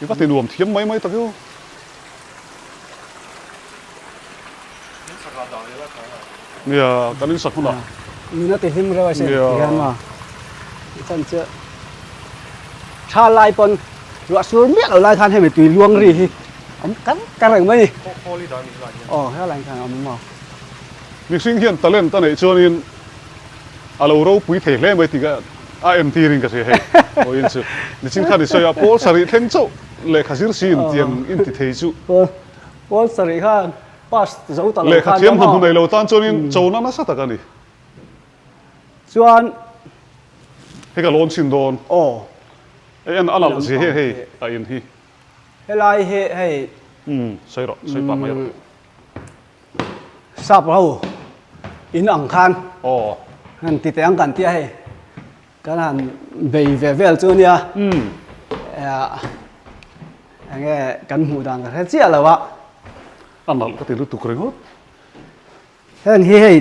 I va ti nuam thiam mai mai tak io. Nia, kan insak hunah.
Nun a ti hlim reuh a sin ti hian maw. Chan chu tha lai pawn ruah sur miah lo lai khan hemi tui luang ri hi awm kar kar reng mai ni. Aw helai khan awm maw.
Mihring hian talent a neih chuanin a lo ropui thei hle mai tih ka a entir in ka hria hei. Vawiin chu nichin khan i sawi a, pawl sarih thleng chauh lehkha zir si in tiang in ti thei chu.
Pawl sarih khan pass zo ta lo khan
Lehkha thiam han hmu nei lo tan chuanin chona nasa tak a ni.
Chuan
Hei ka lawn chhin dawn.
Aw.
Hei en a nalh zia hi hei a in hi.
Helai hi hei.
Umm sawi rawh sawi pah mai rawh.
Sap ho in ang khan.
Aw.
Han ti teh ang kan tia hei. Kan han bei ve vel chu ania. Enge kan hmuh dan ka hre chiah lo a.
A nalh ka ti lutuk ringawt.
Heng hi hei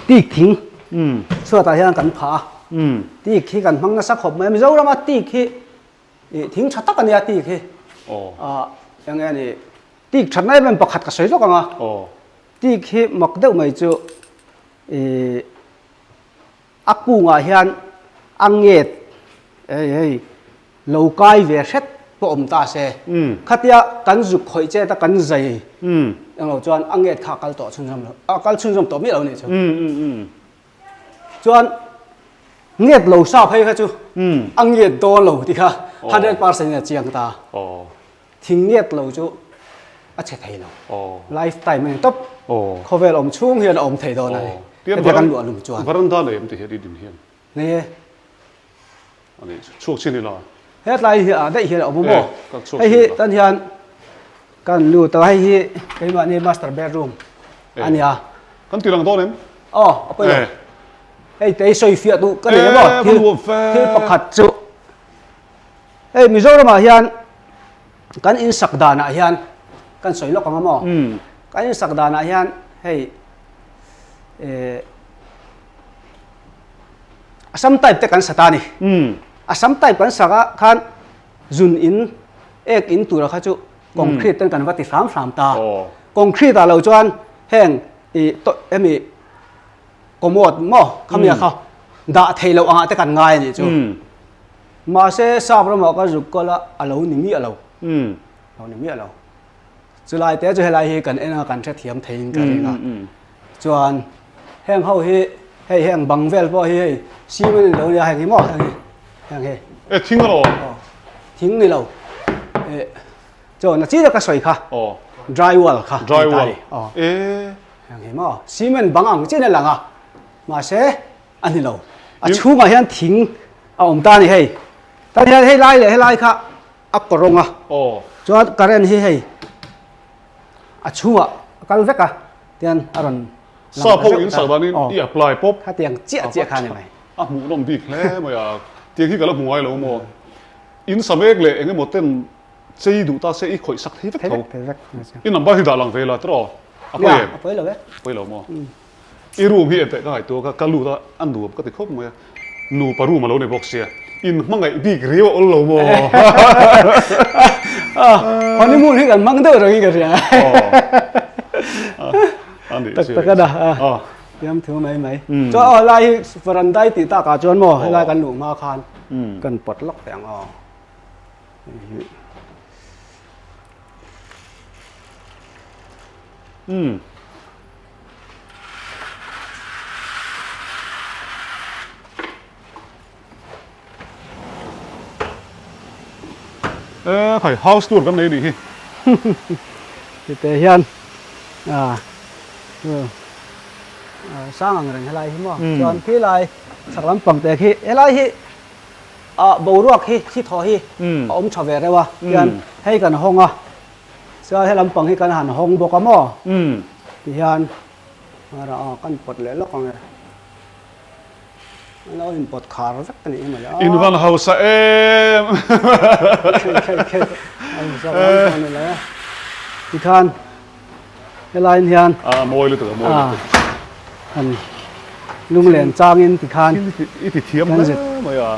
tik thing chhuatah hian kan phah a. Tik hi kan hmang nasa khawp mai a. Mizorama tik hi thing tha tak a nia tik hi. Enge a ni tik thatna em em pakhat ka sawi lawk ang a. Tik hi mak deuh mai chu A kungah hian a nget hei hei lo kai ve hret pawh awm ta se. Khatia kan zuk khawih chet a kan zai englo chuan a nget kha a kal tawh chhunzawm lo a kal chhunzawm tawh miah lo nih chu. Chuan nget lo sa phei kha chu a nget dawn lo tih kha 100% in a chiang ta. Thing ngiat lo chu a chhe thei lo. Life time a ni tawp. Khawvel awm chhung hian a awm thei dawn a ni. Hetia kan luah lum chuan.
Varanda nei em ti hian i din hian.
Nei e.
A nih chu. Chhuak chin ila.
Hetlai hi ah daih hian a awm a maw? Hei hi tan hian kan lut a, hei hi keimahni master bedroom a nia.
Kan ti lang dawn em?
Aw, a pawi lo. Hei te hi sawi fiah duh ka nei a maw? Thil pakhat chu hei Mizoramah hian kan insak danah hian kan sawi lawk ang a maw? Kan insak danah hian hei eh Assam type te kan sa ta a ni. Assam type kan sak ah khan zun in ek in tura kha chu concrete ten kan va ti hram hram ta. Concrete ah lo chuan heng i hemi commode maw khami ah kha dah thei loh angah te kan ngai a nih chu. Mahse sap ramah ka zuk kal a a lo ni miah lo. Lo ni miah lo. Chulai te chu helai hi kan en a kan hrethiam theiin ka ring a. Chuan heng ho hi hei heng bang vel pawh hi hei cement ni lo nia heng hi maw heng hi heng hi.
E thing alo.
Aw thing ni lo e chaw na chi ka sawi kha.
Aw.
Dry wall kha.
Dry wall.
Aw.
E.
Heng hi maw cement bang ang chin a lang a mahse a ni lo. A chhungah hian thing a awm ta a ni hei. Tan hian hei lai leh helai kha a kawrawng a.
Aw.
Chuan current hi hei a chhungah a kal vek a tian a rawn
lang ta zeuh ta. Aw. I apply pawp.
Khatiang chiah chiah kha a ni mai.
A hmuhnawm bik hle mai a. Tiang hi ka la hmu ngai lo maw. In sa mek leh eng emaw ten chei duh ta se i khawih sak thei vek tho.
Thei vek.
I number hi dah lang ve la tiraw? A pawi em?
A pawi lo e.
Pawi lo maw? I room hi enteh ka ngaihtuah kha ka lut a, a nuam ka ti khawp mai a, nupa room a lo ni bawk sia, in hmangaih bik riau a awl lo maw?
Honeymoon hi kan hmang deuh reng in ka hria.
A nih
Tak tak a dah a, thiam thu mai mai. Chuan aw helai hi varandai tih takah chuan maw helai kan luh hma khan kan pawt lawk teh ang aw.
Umm. E khai house tour kan nei nih hi.
Tite hian a sang ang reng helai hi maw chuan khi lai chhak lampang te khi helai hi a boruak hi thi thaw hi a awm tha ve reuh a tian hei kan hawng a Chuan he lampang hi kan han hawng bawk a maw? Tihian hmarah aw kan pawt leh lawk ang e. An lo inpawt khar vek a nih hi mawle.
In van hausa em!
Hausa vang pawh ni lo e. Tikhan helaiin hian
A mawi lutuk a mawi lutuk.
Han lunglen changin tikhan
I ti thiam hle mai a.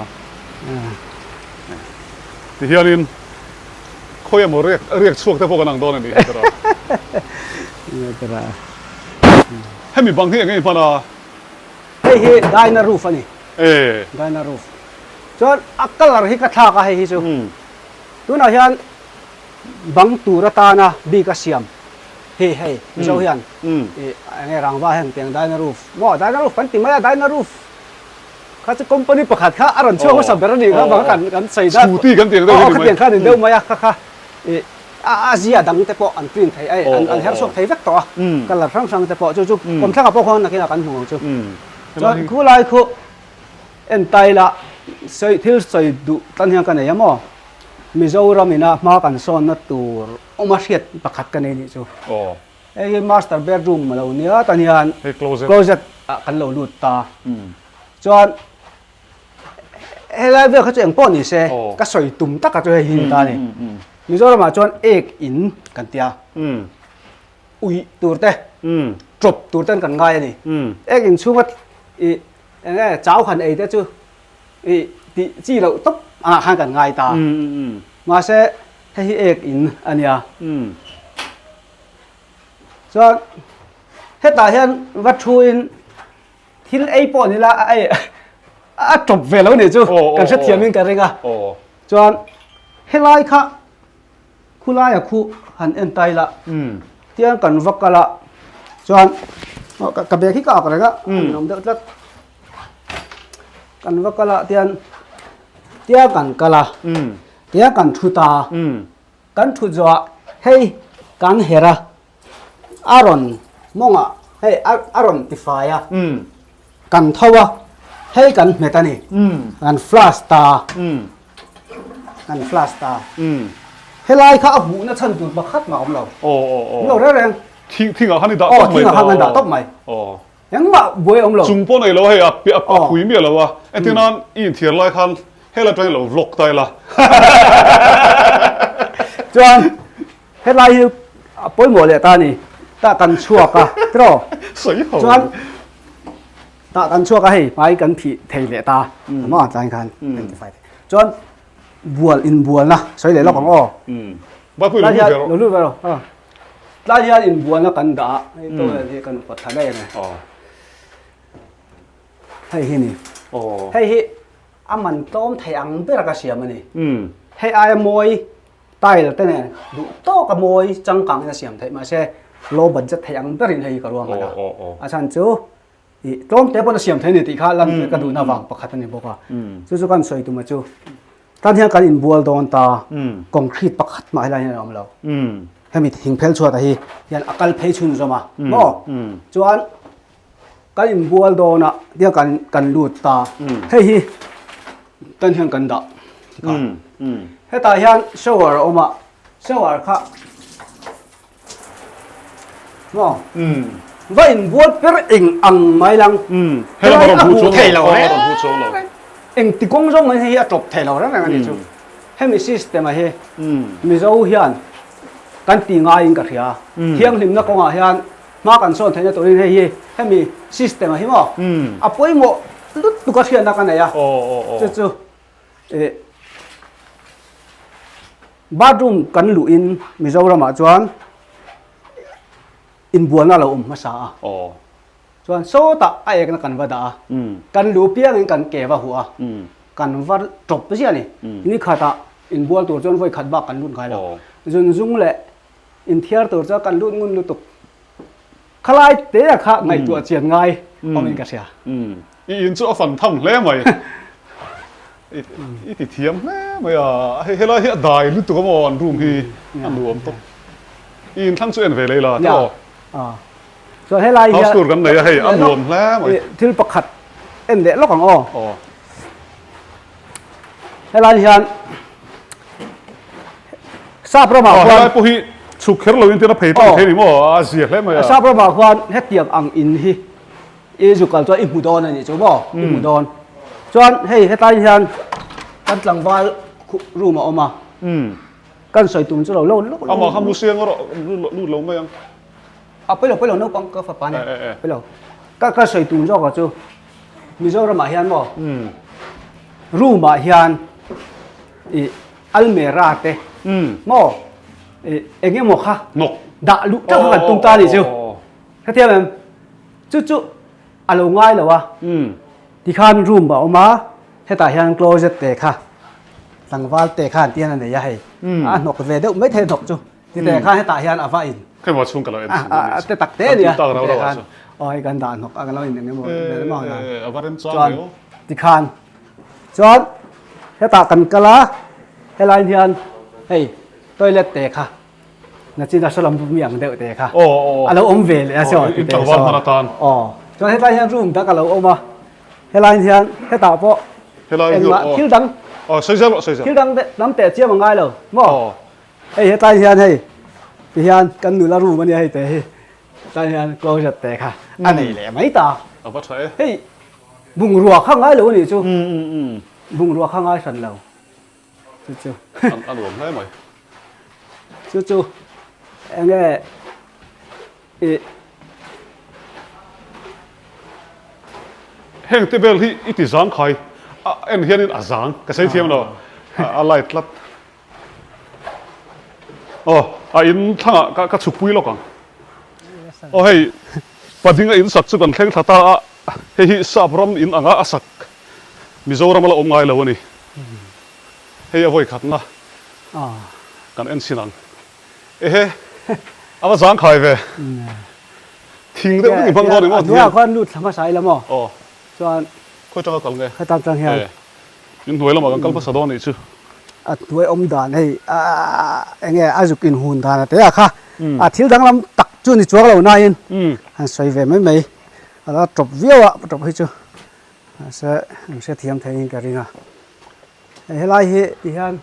Tihianin Khawi emaw riak riak chhuak te pawh kan ang dawn a nih hi tara.
Tara.
Hemi bang hi eng nge i hman a?
Hei hi Dyna roof a ni.
E.
Dyna roof. Chuan a colour hi ka thlak a hei hi chu. Tunah hian bang tur atana bik a siam hi hei Mizo hian eng nge rangva heng tiang Dyna roof maw Dyna roof kan ti mai a Dyna roof Kha chu company pakhat kha a rawn chhuak hmasa ber a nih kha bang kan kan sawi dat.
Scooty kan tiang deuh hi ni mai.
Aw khatiang kha a ni deuh mai a kha kha ih a zia dang te pawh an print thei a an an her chhuak thei vek tawh a colour hrang hrang te pawh chu chu kawmthlangah pawh khuan nakinah kan hmu ang chu. Chuan khu lai khu en tai la sawi thil sawi duh tan hian ka nei a maw Mizoram ina hma kan sawnna tur awma hriat pakhat ka nei nih chu. Hei hi master bedroom a lo nia tan hian closet ah kan lo lut ta. Chuan helai vel kha chu engpawh ni se ka sawi tum taka chu hei hi ni ta a ni. Mizoramah chuan ek in kan tia. Uih tur te, tawp tur ten kan ngai a ni. Ek in chhunga ih eng nge chau han ei te chu ih tih chi loh tawp angah khan kan ngai ta. Mahse hei hi ek in a nia. Chuan hetah hian va thuin thil ei pawh ni la a ei a tawp ve lo nih chu kan hrethiamin ka ring a. Chuan helai kha khulaia khu han en tai la tiang kan va kal a chuan ka bag hi ka ak reng a a ninawm deuh tlat. Kan va kal a tian tiang kan kal a tiang kan thu ta. Kan thut zawhah hei kan her a, a rawn mawngah hei a rawn tifai a, kan tho a, hei kan hmet a ni, kan flash ta, kan flash ta. Helai kha a huhna chhan tur pakhat mah a awm lo, awm lo reng reng.
Thingah khan i dah tawp mai.
Thingah khan kan dah tawp mai. Engmah buai a awm lo.
Chung pawh nei lo hei a a phui miah lo a, entir nan i inthiar lai khan helai atangin lo vlog ta ila.
Chuan helai hi a pawimawh leh ta a ni, tah kan chhuak a tiraw?
Sawi ho.
Chuan tah kan chhuak a hei hmai kan phih thei leh ta maw tlai khan kan tifai thei. Chuan bual inbualna sawi leh lawk ang aw.
Baipui lo lut ve rawh.
Lo lut ve rawh. Tlai hian inbualna kan dah a, hei towel hi kan pawt thla daih a ni. Hei hi ni. Hei hi a man tlawm thei ang ber ka siam a ni. Hei aia mawi tile te nen duh tawk a mawi changkang in a siam theih mahse low budget thei ang berin hei hi ka ruang a. A chhan chu ih tlawm te pawn a siam thei a ni tih kha lan ka duhna vang pakhat a ni bawk a. Chu chu kan sawi tum a chu. Tan hian kan inbual dawn ta, concrete pakhat mah helai hian a awm lo. Hemi thingphel chhuatah hi hian a kal phei chhun zawm a, maw? Chuan kan inbual dawn a, tiang kan kan lut ta, hei hi tan hian kan dah tikhan. Hetah hian shower a awm a, shower kha Maw? Va inbual per eng ang mai lang.
Helai a hmu thei lo reng
reng. Eng ti kawng zawng mai hi a tawp thei lo reng reng a ni chu. Hemi system a hi Mizo hian kan ti ngaiin ka hria. Thianghlimna kawngah hian hma kan sawn theihna turin hei hi hemi system a hi maw? A pawimawh lutuk a hriatna ka nei a. Chu chu Bathroom kan luhin Mizoramah chuan inbualna a lo awm hmasa a. Chuan sawtah a ekna kan va dah a, kan luh piangin kan ke va huh a, kan va tawp ziah a ni. Ni khatah inbual tur chuan vawi khat bak kan lut ngai lo. Zunzung leh inthiar tur chuan kan lut ngun lutuk. Khalai te a kha ngaihtuah chian ngai awmin ka hria.
I in chu a fan tham hle mai. I ti thiam hle mai a. Hei helai hi a dai lutuk a maw an room hi a nuam tawp. I in thlang chu en ve lei la tiraw?
Chuan helai
hian House tour kan nei a hei a nuam hle mai.
Thil pakhat en leh lawk ang aw. Helai hian Sap ramah khuan
Helai pawh hi chhuk kher lo in tir a phei tawh thei ni maw a zia hle mai a.
Sap ramah khuan hetiang ang in hi i zu kal chuan i hmu dawn a nih chu maw i hmu dawn. Chuan hei hetlai hian kan tlangval room a awm a. Kan sawi tum chu lo lo
lo. Amah kha mu siang erawh lut lo mai ang.
A pawi lo pawi lo naupang ka fapa nia pawi lo. Ka ka sawi tum zawk ah chu Mizoram ah hian maw room ah hian ih almera te maw ih eng emaw kha dah luh teuh kha kan tum ta a nih chu hetiang em chu chu a lo ngai lo a tikhan room a awm a hetah hian closet te kha tlangval te khan tihian a nei a hei a hnawk ve deuh maithei a hnawk chu. Tite khan hetah hian a va in.
Keimah chhung ka lo en chhung
a nih chu. Te tak te a nia. Kan tum tak rau rau ah chu. Aw hei kan dah hnawk a kan lo in eng emaw vel emaw
a. A va rem chang ve aw.
Tikhan chuan hetah kan kal a helai hian hei toilet te kha nachin a saw mi ang deuh te kha a lo awm ve leh a saw
tite saw.
Aw chuan hetlai hian room dang a lo awm a helai hian hetah pawh engmah thil dang thil dang lam teh chiam a ngai lo maw. Hei hetlai hian hei ti hian kan nula room ania hei te hi hetlai hian closet te kha a nei leh mai ta.
A va tha e.
Hei bungrua kha ngai lo anih chu. Bungrua kha ngai hran lo. Chu chu.
A nuam hle mai.
Chu chu enge i
Heng te vel hi i ti zang khai a en hianin a zang ka sawi thiam lo a light tlat. Aw, a in thlangah ka ka chhukpui lawk ang. Aw hei, Padinga in sak chu kan thleng thla ta a, hei hi Sap ram in anga a sak Mizoram a la awm ngai lo a ni. Hei a vawi khatna kan en chhin ang. Ehe, a va zangkhai ve. Thing deuh deuh i hmang dawn emaw ti hian.
A hnuaiah khuan lut thla hmasa ila maw?
Aw.
Chuan.
Khawi tanga kal nge?
Khawi tang tang hian.
In hnuai lamah kan kal hmasa dawn anih chu.
A hnuai awm dan hei eng nge a zuk inhun dan a te a kha a thil danglam tak chu ni chuang lo nain han sawi ve mai mai a la tawp viau a tawp hi chu mahse an hrethiam theiin ka ring a hei helai hi ti hian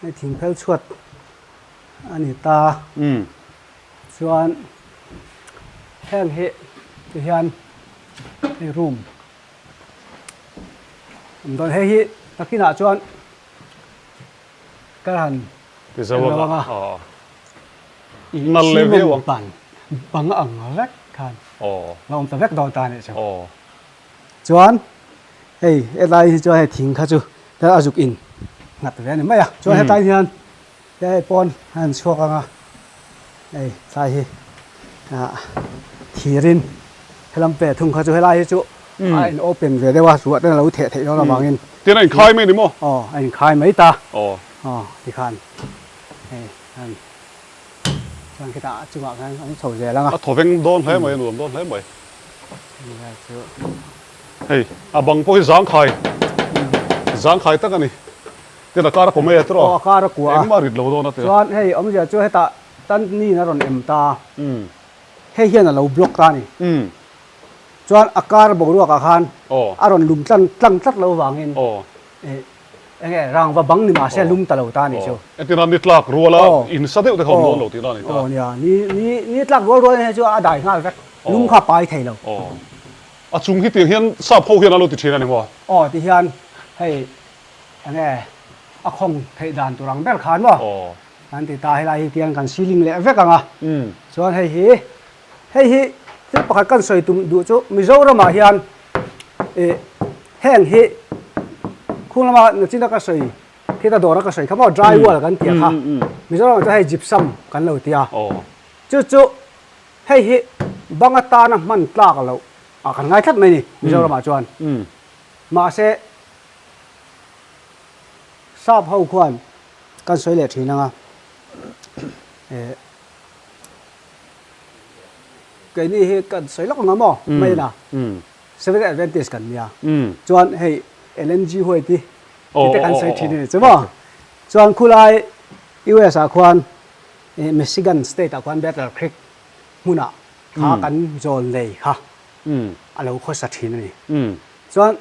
hei thing phel chhuat a ni ta chuan heng hi ti hian hei room. Awm dawn hei hi nakinah chuan ka han lo ang a cement ban bang ang vek khan la awm ta vek dawn ta a nih chu chuan hei helai hi chuan hei thing kha chu a zuk in nghat ve a ni mai a chuan hetlai hian Hei pawn a han chhuak ang a, hei tlai hi ah thirin helam ve thung kha chu helai hi chu a in open ve deuh a, ruah ten a lo theh theih dawn avangin.
Tin a inkhai mai ni maw?
Aw a inkhai mai ta. Aw. Aw tikhan hei han chuan khitah a chungah khan an chho zel ang a.
A thaw veng dawn hle mai, a nuam dawn hle mai.
Hei chu.
Hei a bang pawh hi zangkhai, zangkhai tak a ni. Tin a kar a kua mai a tiraw?
Aw a kar a kua a.
Engmah rit lo dawn a tia.
Chuan hei awmzia chu hetah tan niin a rawn em ta. Hei hian a lo block ta a ni. Chuan a kar boruakah khan a rawn lum tlang tlang tlat lo vangin eng nge rangva bang ni mahse a lum ta lo ta a nih chu.
Entirna ni tlak ruala in sa deuh te kha awm dawn lo tihna a ni ta.
Aw nia, ni ni ni tlak rual rual hi chu a dai nghal vek, lum kha a pai thei lo.
A chung hi tiang hian sap ho hian a lo ti thin a ni maw?
Aw tihian hei Enge a khawng theih dan tur ang ber khan maw kan ti ta helai hi tiang kan ceiling leh vek ang a chuan hei hi hei hi thil pakhat kan sawi tum duh chu Mizoramah hian ih heng hi khung lama nachina ka sawi khita dawra ka sawi kha maw dry wall kan tih kha Mizoramah chuan hei gypsum kan lo ti a chu chu hei hi bang atana hman tlak loh ah kan ngai tlat mai ni Mizoramah chuan mahse Sap ho khuan kan sawi leh thin anga eh keini hi kan sawi lawk ang a maw main a Seventh Adventist kan nia chuan hei Ellen G White hi tite kan sawi thin a ni chu maw chuan khulai US ah khuan eh Michigan state ah khuan Battle Creek hmunah kha kan zawl nei kha a lo khawsa thin a ni chuan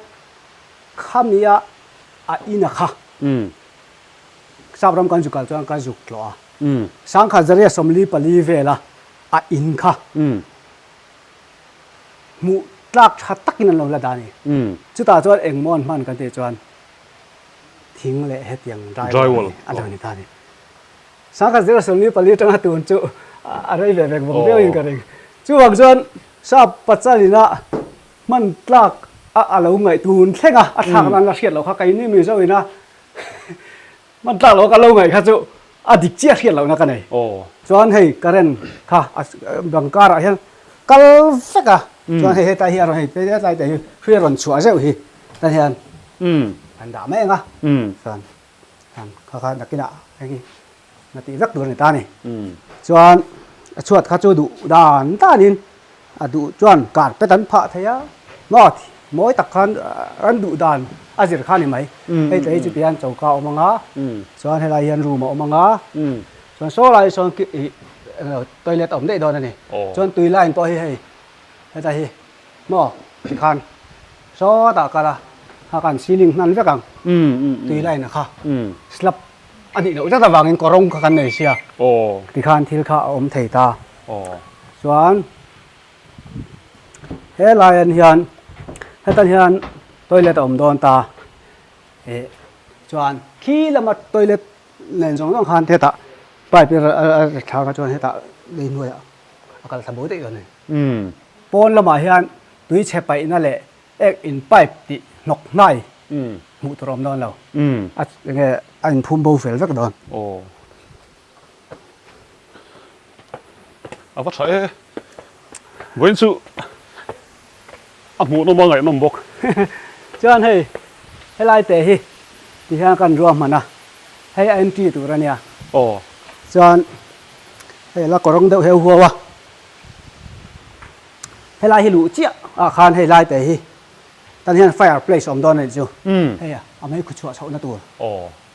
Khamia a in a kha. Sap ram kan zuk kal chuan ka zuk tlawh a. Sangkhat zaria 44 vela a in kha hmuh tlak tha takin an lo la dah a ni. Chutah chuan engmaw an hman kan tih chuan thing leh hetiang drywall a lo ni ta a ni. Sangkhat zaria 44 tanga tun chu a rei ve vek vawng viauin ka ring. Chuvang chuan sap pachalina Hman tlak a a lo ngaih tun thleng a, a thlak nan la hriat loh kha keini Mizo ina hman tlak loh ka lo ngaih kha chu a dik chiah hriat lohna ka nei. Chuan hei current kha a bang karah hian kal vek a, chuan hei hetlai hi a rawn hei hetlai te hi hri a rawn chhuah zeuh hi tan hian an dah mai ang a, chuan kha kha nakinah hei hi Na tih vek tur a ni ta a ni. Chuan a chhuat kha chu duh dan danin a duh chuan carpet an phah thei a, maw mawi tak khan an duh dan a zir kha a ni mai. Hei tlai hi chuti hian choka a awm ang a, chuan helai hian room a awm ang a, chuan saw lai sawn ih toilet a awm daih dawn a ni. Chuan tui line pawh hi hei hetlai hi maw tikhan sawtah kal a, kha khan ceiling hnan vek ang tui line a kha slab. A nih loh zat avangin kawrawng kha kan nei sia. Tikhan thil kha a awm thei ta. Chuan helai an hian hetan hian toilet a awm dawn ta. Ih chuan khi lama toilet nen zawng zawng khan hetah pipe a ri thlak a chuan hetah lei hnuaiah a kal thla bo daih dawn a ni. Pawn lamah hian tuichhe paihna leh Ek in pipe tih hnawk hnai hmuh tur a awm dawn lo. A enge a inphum bo fel vek dawn.
Aw. A va tha e. Vawiin chu a hmuhnawm a ngaihnawm bawk.
Chuan hei helai te hi ti hian kan ruahman a, hei a entry tur a nia.
Aw.
Chuan hei la kawrawng deuh heu huau a. Helai hi luh chiah ah khan hei lai te hi tan hian fire place awm dawn a nih chu. Hei a mei khu chhuah chhohna tur.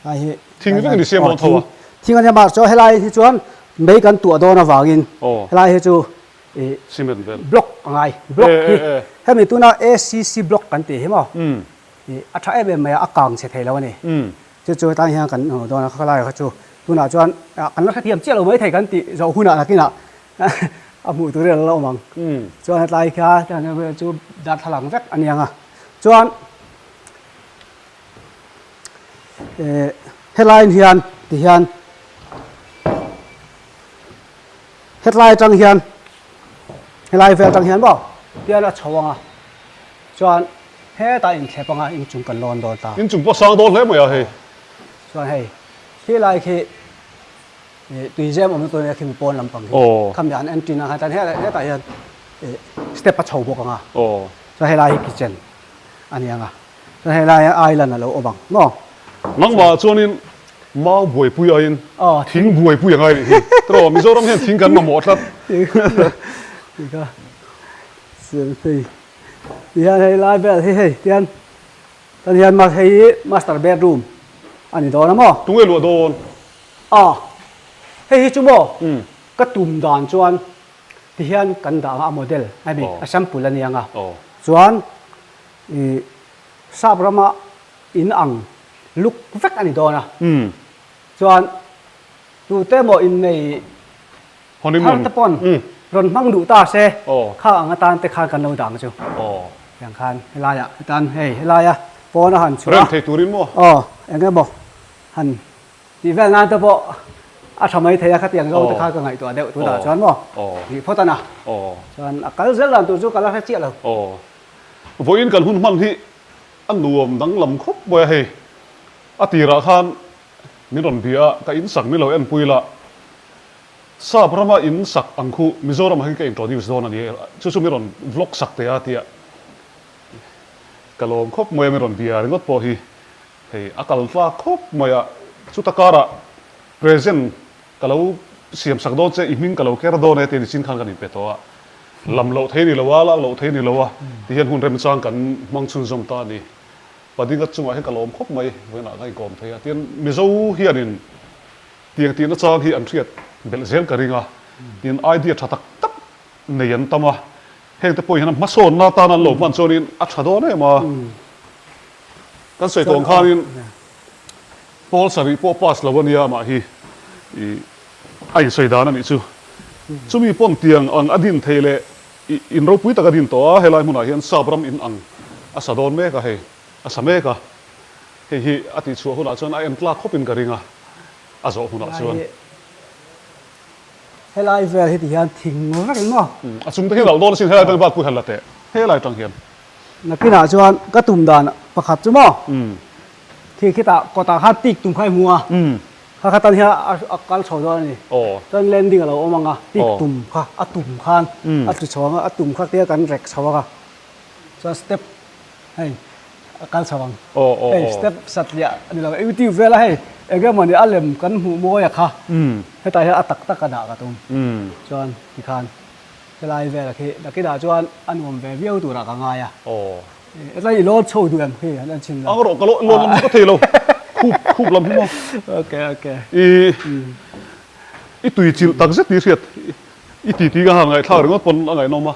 Ai hi
Thing vek in i siam dawn tho a.
Thing a nia mahse chuan helai hi chuan mei kan tuah dawn avangin helai hi chu
ih Cement vel.
Block a ngai. Block hi hemi tuna ACC block kan tih hi maw ih a tha em em mai a, a kang chhe thei lo a ni. Chu chu hetlai hian kan hmu dawn a, khalai kha chu tunah chuan kan la hrethiam chiah lo mai thei kan tih zawh hunah nakinah a hmuh tur in a la awm ang. Chuan hetlai kha chu darthlalang vek a niang a. Chuan eh helaiin hian tihian hetlai atang hian helai vel atang hian maw tian a chho ang a chuan hetah inthlep anga inchung kan lawn dawn ta.
Inchung pawh sang dawn hle mai a hei.
Chuan hei khilai khi ih tuizem awmna tur ania khimi pawn lampang hi khami an entry na khan hetah hian ih step a chho bawk ang a chuan helai hi kitchen a ni ang a. Chuan hei lai ah island a lo awm ang maw?
Nangmah chuanin mau buaipui aiin thing buaipui a ngai rih hi. Tiraw Mizoram hian thing kan mamawh tlat.
Ti kha siam hei ti hian hei lai vel hi hei tian tan hian hei hi master bedroom a ni dawn a maw?
Tunge luah dawn?
Aw hei hi chu maw ka tum dan chuan ti hian kan dah ang a a model I mean a sample a nia nga chuan I sap rama in ang luk vek a ni dawn a, chuan tute emaw innei thar te pawn rawn hmang duh ta se kha ang atan te khan kan lo dang chu. Tiang khan helaiah hetan hei helaia pawn a han chhuah a.
Rem thei turin maw?
Aw eng emaw han tih vel nan te pawh a tha mai thei a khatiang zawng te kha ka ngaihtuah deuh tunah chuan maw tih phawt a na. Chuan a kal zel dan tur chu ka la hre chiah lo.
Vawiin kan hun hman hi a nuam danglam khawp mai a hei. A tirah khan min rawn bia a, ka insak ni lo enpui la, Sap rama insak ang khu Mizoram ah hian ka introduce dawn a ni e, chu chu min rawn vlog sak teh a tia ka lawm khawp mai a min rawn bia ringawt pawh hi hei a kal tlak khawp mai a, chuta karah present Ka lo siam sak dawn che, i hming ka lo ker dawn e tih nichin khan kan inpe tawh a, lam loh thei ni lo a, lak loh thei ni lo a ti hian hun remchang kan hmang chhunzawm ta a ni. Padinga chungah hian ka lawm khawp mai, vawiinah ka inkawm thei a, tin Mizo hianin tiang tihna chang hi an hriat belh zel ka ring a, tin idea tha tak tak nei an tam a, hengte pawh hian hmasawnna atan an lo hman chuanin a tha dawn em a, kan sawi tawh ang khanin. Pawl sarih pawh pass lo a nia amah hi i a insawi dan a nih chu. Chumi pawn tiang ang a din thei leh i in ropui tak a din tawh a, helai hmunah hian sap ram in ang a sa dawn mek a hei, a sa mek a. Hei hi a tihchhuah hunah chuan a en tlak khawpin ka ring a, a zawh hunah chuan.
Helai vel hi ti hian thing vek in maw?
A chung te hi lalh dawn asin helai atang bak pui han la teh, helai atang hian.
Nakinah chuan ka tum dan pakhat chu maw? Khi khitah kawtah khan tik tum kha i hmu a, kha kha tan hian a kal chho dawn a ni. Chuan landing a lo awm ang a, tik tum kha a tum khan a tlu chho ang a, a tum kha tia kan rek chho ang a, chuan step hei a kal chho ang. Hei step satliah a ni lo, youtube vela hei eng emaw ni a lem kan hmuh mawi a kha hetah hian a tak tak a dah ka tum. Chuan tikhan helai velah khi nakinah chuan a nuam ve viau turah ka ngai a. Hetlai i lawn chho duh em khi an en chhin
lo. Ang rawh ka lawn lam chu ka thei lo. Khup khup lam hi maw.
Okay okay.
I i tui chilh tak zet ni hriat i ti ti ka han ngaihthlak ringawt pawn a ngaihnawm a.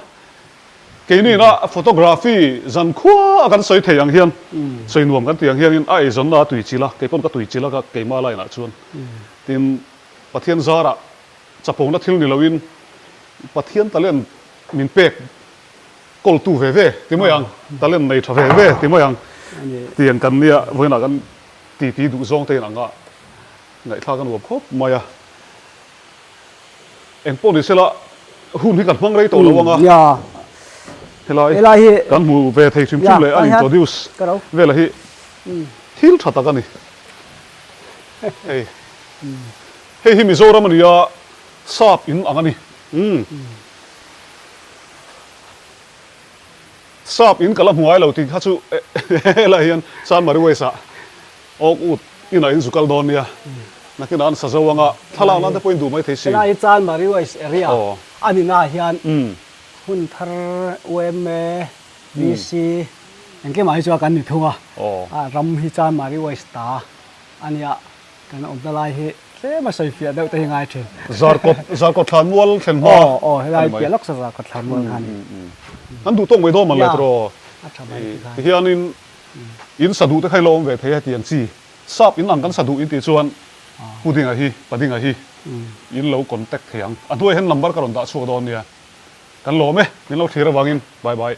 Keini ina photography zan khua a kan sawi thei ang hian sawi nuam kan tih ang hianin a eizawnna a tui chilh a, kei pawn ka tui chilh a ka keimah line ah chuan. Tin Pathian zarah chapona thil ni loin Pathian talent min pek Kawltu ve ve ti mai ang, talent nei tha ve ve ti mai ang tiang kan nia vawiinah kan titi duh zawng te in anga ngaihthlak a nuam khawp mai a. Eng pawh ni sela hun hi kan hmang rei tawh lo ang a, helai kan hmu ve thei hrim hrim leh a introduce vela hi thil tha tak a ni. Hei hei hi Mizoram a nia sap in ang a ni. Sap in ka la hmu ngai lo tih kha chu helai hian Chanmari West ah Oak Wood inah in zu kal dawn nia. Nakinah an sa zo anga thlalak nan te pawhin duh mai thei si.
Helai hi Chanmari West area a ni na hian hun thar UMA, BC engkimah hi chuan kan ni thung a, ram hi Chanmari West ta. A nia, kan awmna lai hi tlem a sawi fiah deuh te hi ngai thin.
Zarkawt, Zarkawt thlan mual thlen hma.
Aw, aw, helai piah lawk sa Zarkawt thlan mual kha a ni.
An duh tawk mai dawn man le tiraw?
A tha mai ti khan.
Tihianin in sa duh te kha i lo awm ve thei hetiang chi. Sap in ang kan sa duh in tih chuan Pu Dinga hi, Pa Dinga hi in lo contact thei ang. A hnuaiah hian number ka rawn dah chhuak dawn nia. Kan lawm e, min lo thlir avangin. Bye bye.